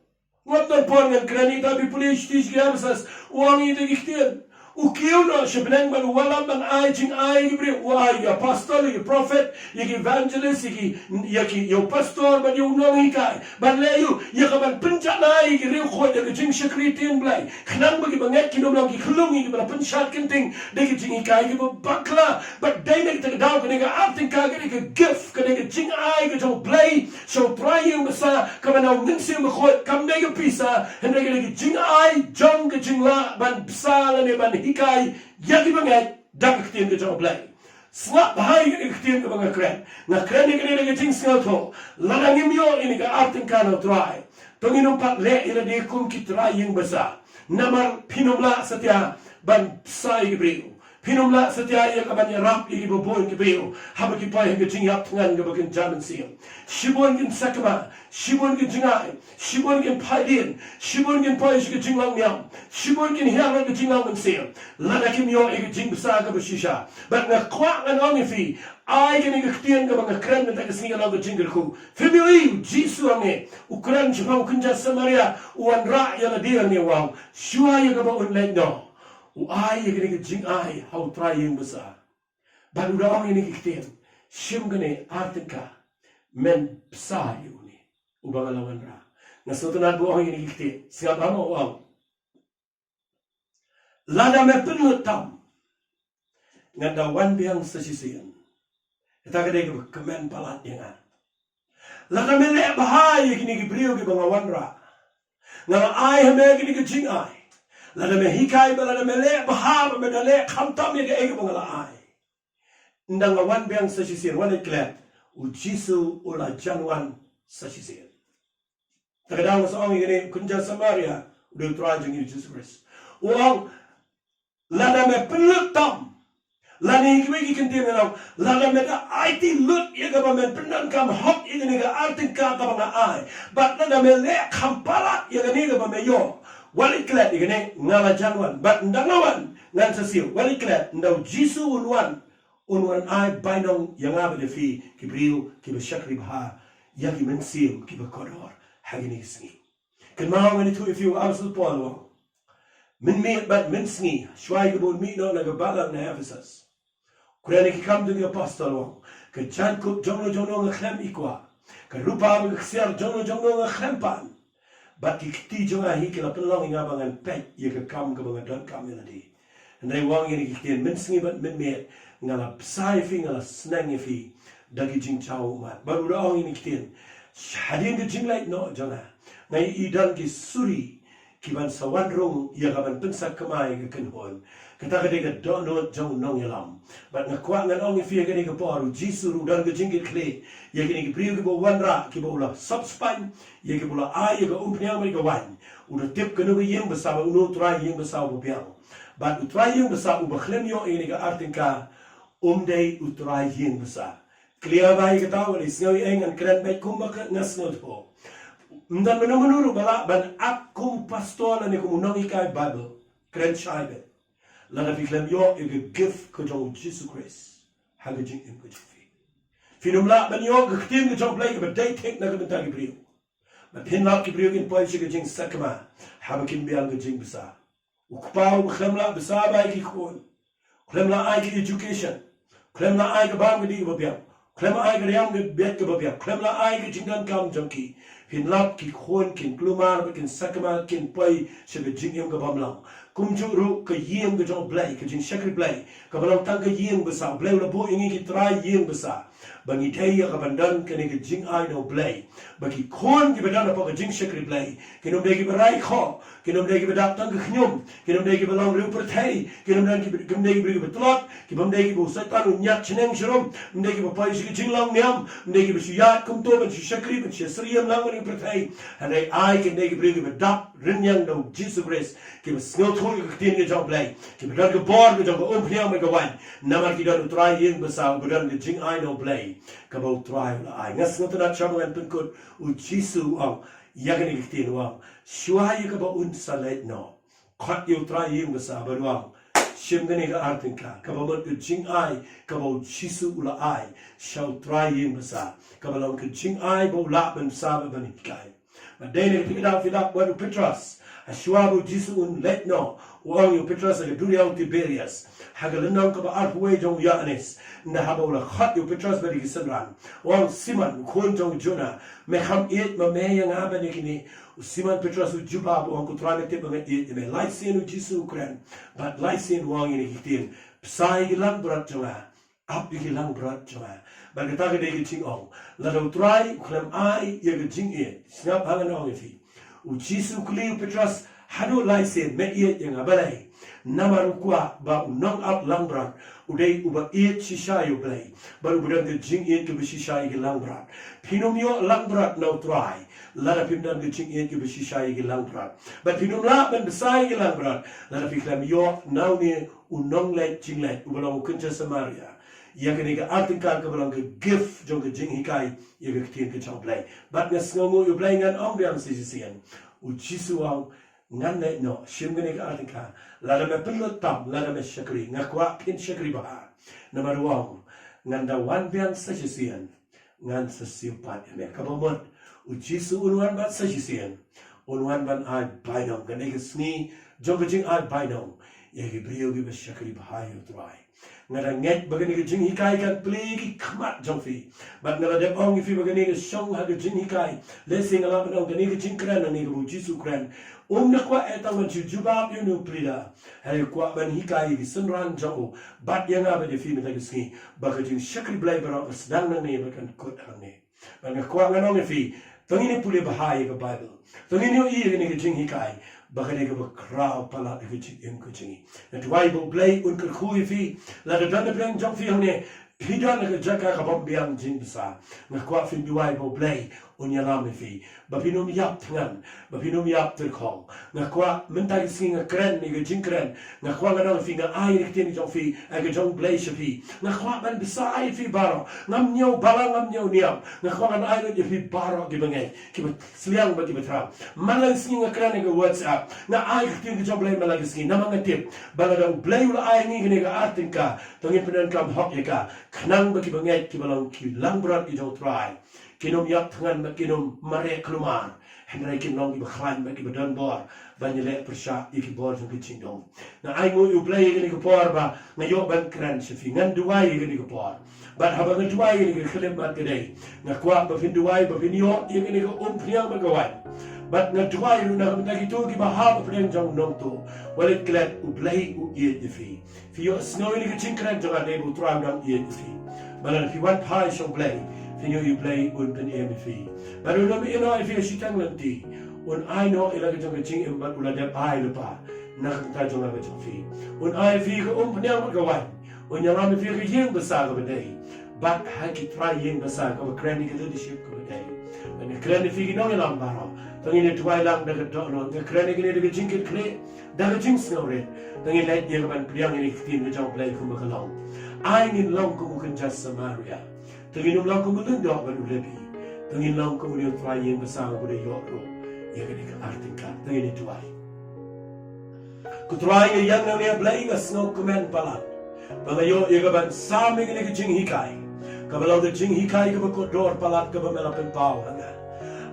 Wat don por ngan kren ïa kita, phi pule sha ki Ephesus, u ong ïa kita ki ktien. U kiew noh sha bneng bad u wallam ban ai jingai ïa ki briew. U ai ïa ki apostle, ïa ki prophet, ïa ki evangelist, ïa ki, ïa ki, ïa u pastor bad ïa u nonghikai. Ban leh aïu? Ïa ka ban pynjanai ïa ki riewkhuid ïa ka jingshakri ktien Blei, khnang ba ki bangeit kin ym long ki khyllung ïa kiba la pynshad kynting da ki jinghikai kiba bakla. Bad dei na kata ka daw, kane ka ar tyngka ka dei ka gift, ka dei ka jingai ka jong U Blei sha u trai ïing basa, kaba na u Mynsiem Bakhuid, kam dei ka pisa, hynrei ka dei ka jingai jong ka jinglah ban bsa lane ban hikai ïa ki bangeit da ka ktien ka jong U Blei. Sngap bha ïa kane ka ktien kaba nga kren. Nga kren ïa kane da ka jingsngewthuh. Lada ngim ïoh ïa kane ka ar tyngka na u Trai, to ngin ym pat leh ïa lade kum ki trai ïing basa. Namar phin ym lah satia ban bsa ïa ki briew. Phin ym lah satia ïa ka ban ïarap ïa kiba bun ki briew haba ki poi ha ka jingïap thngan kaba kynja mynsiem. Shibun kin sakma, shibun kin jngai, shibun kin phaidien, shibun kin poi sha ka jinglong niam, shibun kin hiar ha ka jinglong mynsiem. Lada kim ïoh ïa ka jingbsa kaba shisha. Bad nga kwah ngan ong ïa phi, ai kane ka ktien kaba nga kren mynta ka sngi ka long ka jingkyrkhu. Phim ïohi, u Jisu hangne u kren shaphang u kynja Samaria u wanrah ïa lade hangne, u ong shuwa ïa kaba un leit noh, u ai ïa kane ka jingai ha u trai ïing basa. Bad u da ong ïa kane ka ktien, shim kane ar tyngka, men bsa ïa une uba nga la wanrah. Nga sngewtynnat ba u ong ïa kane ka ktien. Sngap, u ong, lada me pynlut tam, ngan da wan biang sa shisien. Kata ka dei kaba kmen palat ïa nga. Lada me leh bha ïa kine ki briew kiba nga wanrah, nga la ai ha me kine ki jingai. Lada me hikai bad lada me leh bha bad me da leh khamtam ïa kaei kaba nga la ai, ynda nga wan biang sa shisien, wan leit klet, u Jisu u la jan wan sa shisien. Te ka dang sa ong ïa kane u kynja Samaria, u dei u trai jong ngi u Jisu Khrist. U ong, lada me pynlut tam, lane kiwei ki kyntien ka ong, lada me da aiti lut ïa kaba men pyndonkam hok ïa kane ka ar tyngka kaba nga ai, bad lada me leh kham palat ïa kane kaba me ïoh, wan leit klet ïa kane, nga la jan wan. Bad ynda nga wan ngan sa siew, wan leit klet, ynda u Jisu un wan, un wan ai bainong ïa nga bad ïa phi ki briew kiba shakri bha ïa ki mynsiem kiba kordor ha kine ki sngi. Kynmaw, ngan ïathuh ïa phi, u Apostol Paul u ong, mynmiet bad mynsngi, shuwa ïa kaba un mih noh na ka balang na Ephesus, u kren ïa ki Kam jong ki Apostol, u ong, ka jaiñkup jongno jongno nga khlem i kwah, ka rupa bad ka ksiar jongno jongno nga khlem pan, bad ki kti jong nga hi ki la pynlong ïa nga ba ngan peit ïa ka kam kaba nga donkam ïa lade. Hynrei u ong ïa kine ki ktien, mynsngi bad mynmiet nga la bsa ïa phi, nga la sneng ïa phi da ki jingjaw ummat. Bad u da ong ïa kine ki ktien, hadien ka jingleit noh jong nga, nga ïohi don ki suri ki ban sa wan rung ïa ka ban pynsakma ïa ka kynhun. Kata ka dei ka dohnud jong u nongïalam. Bad nga kwah ngan ong ïa phi ha kane ka por, u Jisu ruh u don ka jingkitkhlieh ïa kine ki briew kiba u wanrah, kiba u la sop spaiñ, ïa kiba u la ai ïa ka umphniang bad ka waiñ. U da tip kano ka ïing basa bad uno u trai ïing basa uba biang. Bad u trai ïing basa uba khlem ïoh ïa kane ka ar tyngka, um dei u trai ïing basa. Clear ba ïa kata, wat la sngew ïa ngan kren beit kumba ka nga sngewthuh. Ym don mano mano ruh ba lah ban act kum u pastor lane kum u nonghikai Bible. Kren shai beit lada phi khlem ïoh ïa ka gift ka jong u Jisu Khrist ha ka jingim ka jong phi. Phin ym lah ban ïoh ka ktien ka jong U Blei kaba dei thik na ka bynta ki briew. Bad phin lap ki briew kin poi sha ka jingsakma haba kin biang ka jingbsa. U kpa uba khlem lah bsa ba ïa ki khun, u khlem lah ai ka education, u khlem lah ai ka bam ka dih kaba biang, u khlem lah ai ka riam ka bieit kaba biang, u khlem lah ai ka jingdonkam jong ki. Phin lap ki khun kin kulmar bad kin sakma, kin poi sha ka jingim ka bym long. Kumjuh ruh ka ïing ka jong U Blei, ka jingshakri Blei kaba long tang ka ïing basa. U Blei u la buh ïa ngi ki trai ïing basa ba ngi dei ïa ka ban don kane ka jingai na U Blei, ba ki khun kiba don hapoh ka jingshakri Blei kin ym dei kiba rai khoh, kin ym dei kiba dap tang ka khñium, kin ym dei kiba long riewpyrthei, kin ym don kiba, kin ym dei kiba briew kiba tlot, kiba ym dei kiba u Soitan u ñiad shneng sharum, ym dei kiba poi sha ka jinglong niam, ym dei kiba shu ïaid kumto ban shu shakri, ban shu syriem lang bad ki pyrthei. Hynrei ai kin dei ki briew kiba dap rynïeng da u Jisu Khrist, kiba sngewthuh ïa ka ktien ka jong U Blei, kiba don ka bor ka jong ka umphniang bad ka waiñ, namar ki don u trai ïing basa uba don ka jingai na U Blei kaba u Trai u la ai. Nga sngewtynnat shuwa ba ngan pynkut, u Jisu u ong ïa kane ka ktien, u ong shuwa ïa kaba un sa leit noh, khot ïa u trai ïing basa bad u ong, shim kane ka ar tyngka, kaba mut ka jingai kaba u Jisu u la ai sha u trai ïing basa, kaba long ka jingai ba u lah ban bsa bad ban hikai. Bad dei na ka phi dap, phi dap wat u Petros, ha shuwa ba u Jisu un leit noh, u ong ïa u Petros ha ka duriaw Tiberias, ha ka lynnong kaba arphew wei jong u Ïoannis, ynda haba u la khot ïa u Petros bad ïa ki synran, u ong, Simon, u khun jong u Jona, me kham ïeit ma me ïa nga ban ïa kine? U Simon Petros u jubab, u ong, ko Trai, me tip ba nga ïeit ïa me. Lai sien u Jisu u kren, bad lai sien u ong ïa kine ki ktien, bsa ïa ki langbrot jong nga, ap ïa ki langbrot jong nga. Bad kata ka dei ka jingong. Lada u Trai u khlem ai ïa ka jingïeit, sngap ha ngan ong ïa phi, u Jisu u kylli u Petros haduh lai sien, me ïeit ïa nga balei? Namar u kwah ba u nongap langbrot u dei uba ïeit shisha ïa U Blei, bad uba don ka jingïeit kaba shisha ïa ki langbrot. Phin ym ïoh langbrot na U Trai lada phim don ka jingïeit kaba shisha ïa ki langbrot. Bad phin ym lah ban bsa ïa ki langbrot lada phi khlem ïoh na une u nongleit jingleit uba long u kynja Samaria ïa kane ka artynka kaba long ka gift jong ka jinghikai ïa ka ktien ka jong U Blei. Bad nga sngewnguh ïa U Blei, ngan ong biang sa shisien. U Jisu u ong, ngan leit noh shim kane ka artynka. Lada me pynlut tam, lada me shakri, nga kwah phin shakri bha. Namar u ong, ngan da wan biang sa shisien, ngan sa siew pat ïa me. Kaba mut, U Jisu un wan pat sa shisien, un wan ban ai bainong. Kane ka sngi jong ka jingai bainong ïa ki briew kiba shakri bha ïa U Trai. Nga da ngeit ba kane ka jinghikai kan plie ki khmat jong phi. Bad nga la dep ong ïa phi ba kane ka shong ha ka jinghikai. Lehse nga lah ban ong kane ka jingkren hangne kaba U Jisu u kren, um da kwah eh tang ban shu jubab ïa une u pleader. Hynrei u kwah ban hikai ïa ki synran jong u bad ïa nga bad ïa phi mynta ka sngi, ba ka jingshakri Blei baroh ka sdang nangne bad kan kut hangne. Bad nga kwah ngan ong ïa phi, to ngin ïa pule bha ïa ka Baibl, to ngin ïohi ïa kane ka jinghikai, ba ka dei kaba khraw palat ïa ka jingim ka jong ngi. Nga duwai ba U Blei un kyrkhu ïa phi. Lada don napdeng jong phi hangne phi don ha ka jaka ka bym biang jingbsa, nga kwah phin duwai ba U Blei un ïalam ïa phi, ba phin ym ïap thngan, ba phin ym ïap tyrkhong. Nga kwah mynta ka sngi nga kren ïa ka jingkren, nga kwah ngan ong ïa phi, nga ai ïa ka ktien jong phi, ïa ka jong U Blei sha phi. Nga kwah ban bsa ïa phi baroh. Ngam ñiew balang, ngam ñiew niam. Nga kwah ngan ai lut ïa phi baroh kiba ngeit, kiba sliang bad kiba thrang. Man la ka sngi nga kren ïa ka WhatsApp, nga ai ka ktien ka jong U Blei man la ka sngi. Namar nga tip ba lada U Blei u la ai ngi kane ka artynka, to ngin pyndonkam hok ïa ka. Khnang ba kiba ngeit, kiba long ki langbrot ki jong U Trai, kin ym ïap thngan bad kin ym mareh khlumar. Hynrei kin long kiba khlaiñ bad kiba don bor ban ïaleh pyrshah ïa ki bor jong ki jingdum. Nga ainguh ïa U Blei ïa kane ka por ba nga ïoh ban kren sha phi. Ngan duwai ïa kane ka por. Bad haba nga duwai ïa kane ka khyllipmat ka dei, nga kwah ba phin duwai ba phin ïoh ïa kane ka umphniang bad ka waiñ. Bad nga duwai ruh na ka bynta kito kiba hap hapdeng jong u nongtuh. Wat leit klet, U Blei u ïeit ïa phi. Phi ïohsngew ïa kane ka jingkren jong nga, dei ba U Trai u dang ïeit ïa phi. Ba lada phi wan phai sha U Blei, phin ïohi U Blei un pynim ïa phi. Bad un ym ïehnoh ïa phi ha shiteng lynti. Un ai noh ïa la ka jong ka jingim bad u la dep ai lypa na ka bynta jong nga bad jong phi. Un ai ïa phi ka umphniang bad ka waiñ. Un ïalam ïa phi ha ka ïing basa kaba dei, bad ha ki trai ïing basa kaba kren ïa ka leadership kaba dei. Bad nga kren ïa phi ki nongïalam baroh, to ngin ïa duwai lang da ka dohnud. Nga kren ïa kane da ka jingkitkhlieh, da ka jingsngewrit. To ngin leit ïa ka ban pdiang ïa ka ktien ka jong U Blei kumba ka long. Ai ngin long kum u kynja Samaria. To ngin ym long kum u lyngdoh bad u Lebi. To ngin long kum une u trai ïing basa uba dei ïoh ruh ïa kane ka artynka. To ngin ïa duwai. Ko Trai, nga ïeng nangne, Blei, nga sngewkmen palat ba nga ïoh ïa ka ban sam ïa kane ka jinghikai, kaba long ka jinghikai kaba kordor palat kaba me la pynpaw ha nga.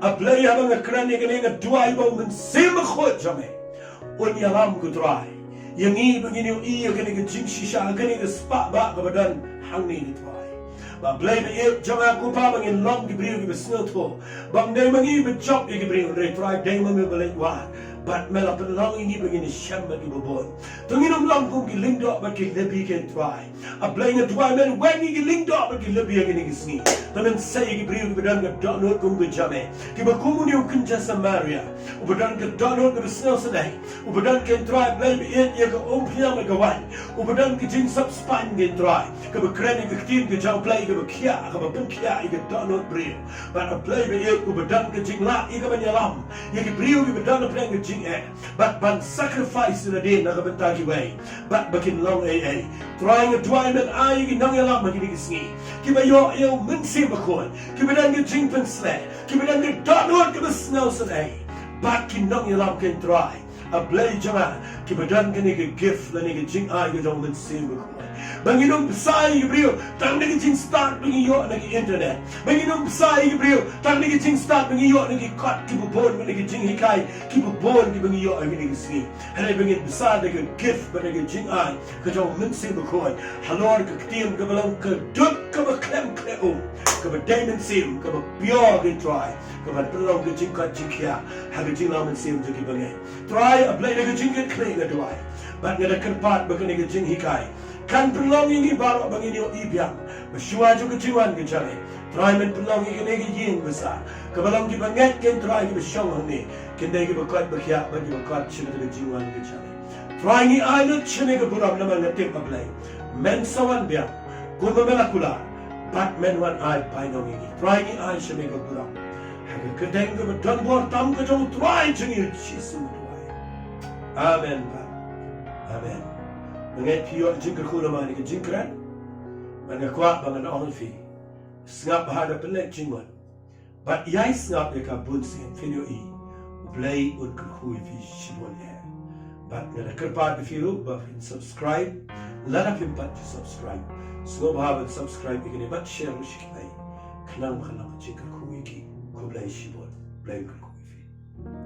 A Blei, haba nga kren ïa kane, nga duwai ba U Mynsiem Bakhuid jong me un ïalam, ko Trai, ïa ngi ba ngin ïohi ïa kane ka jingshisha, kane ka spah bah kaba don hangne, ko Trai. Ba Blei ba ïeit jong nga, ko Pa, ba ngin long ki briew kiba sngewthuh ba ym dei ma ngi ba jop ïa ki briew, hynrei Trai, dei ma me ba leit wad. Bad me la pynlong ïa ngi ba ngin ïashem bad kiba bun. To ngin ym long kum ki lyngdoh bad ki Lebi, ko Trai. A Blei, nga duwai men weng ïa ki lyngdoh bad ki Lebi ha kine ki sngi. To men sei ïa ki briew kiba don ka dohnud kum ka jong me, kiba kum une u kynja Samaria, uba don ka dohnud kaba sngewsynei, uba don, ko Trai Blei ba ïeit, ïa ka umphniang bad ka waiñ, uba don ka jingsop spaiñ, ko Trai, kaba kren ïa ka ktien ka jong U Blei, kaba khiah, kaba pynkhiah ïa ka dohnud briew. Bad A Blei ba ïeit, uba don ka jinglah ïa ka ban ïalam ïa ki briew kiba don hapdeng ka jingeh, bad ban sacrifice ïa lade na ka bynta kiwei, bad ba kin long ei ei. Trai, nga duwai men ai ïa ki nongïalam ha kine ki sngi, kiba ïoh ïa U Mynsiem Bakhuid, kiba don ka jingpynshlur, kiba don ka dohnud kaba sngewsynei, bad ki nongïalam, ko Trai, A Blei jong nga, kiba don kane ka gift lane ka jingai ka jong U Mynsiem Bakhuid, ba ngin ym bsa ïa ki briew tang da ka jingstad ba ngi ïoh na ki internet, ba ngin ym bsa ïa ki briew tang da ka jingstad ba ngi ïoh na ki kot kiba bun, na ki jinghikai kiba bun kiba ngi ïoh ha kine ki sngi. Hynrei ba ngin bsa da ka gift bad da ka jingai ka jong U Mynsiem Bakhuid halor ka ktien kaba long ka dud kaba khlem khleh um, kaba dei mynsiem, kaba pure, ko Trai, kaban pynlong ka jingkoit jingkhiah ha ka jinglong mynsiem jong kiba ngeit. Trai, A Blei, da ka jingkitkhlieh nga duwai bad nga da kyrpad ba kane ka jinghikai kan pynlong ïa ngi baroh ba ngin ïohi biang ba shuwa jong ka jingwan ka jong me, Trai, men pynlong ïa kane ka ïing basa kaba long kiba ngeit, ko Trai, kiba shong hangne, kin dei kiba koit ba khiah bad kiba koit sha kata ka jingwan ka jong me. Trai, ngi ai lut sha me ka burom namar nga tip, A Blei, Men sa wan biang kumba me la kular bad men wan ai bainong ïa ngi. Trai, ngi ai sha me ka burom ha ka kyrteng kaba don bor tam ka jong U Trai jong ngi Jisu U Trai. Amen bad amen. Mynta phi ïoh jingkyrkhu namar ka jingkren. Bad nga kwah ba ngan ong ïa phi, sngap bha da pynleit jingmut bad ïai sngap ïa ka bun sien. Phin ïohi U Blei un kyrkhu ïa phi shibun eh. Bad nga da kyrpad ïa phi ruh ba phin subscribe lada phim pat ju subscribe. Sngewbha ban subscribe ïa kane bad share ruh sha kiwei, khnang ba kan long ka jingkyrkhu ïa ki. Khublei shibun. Blei un kyrkhu ïa phi.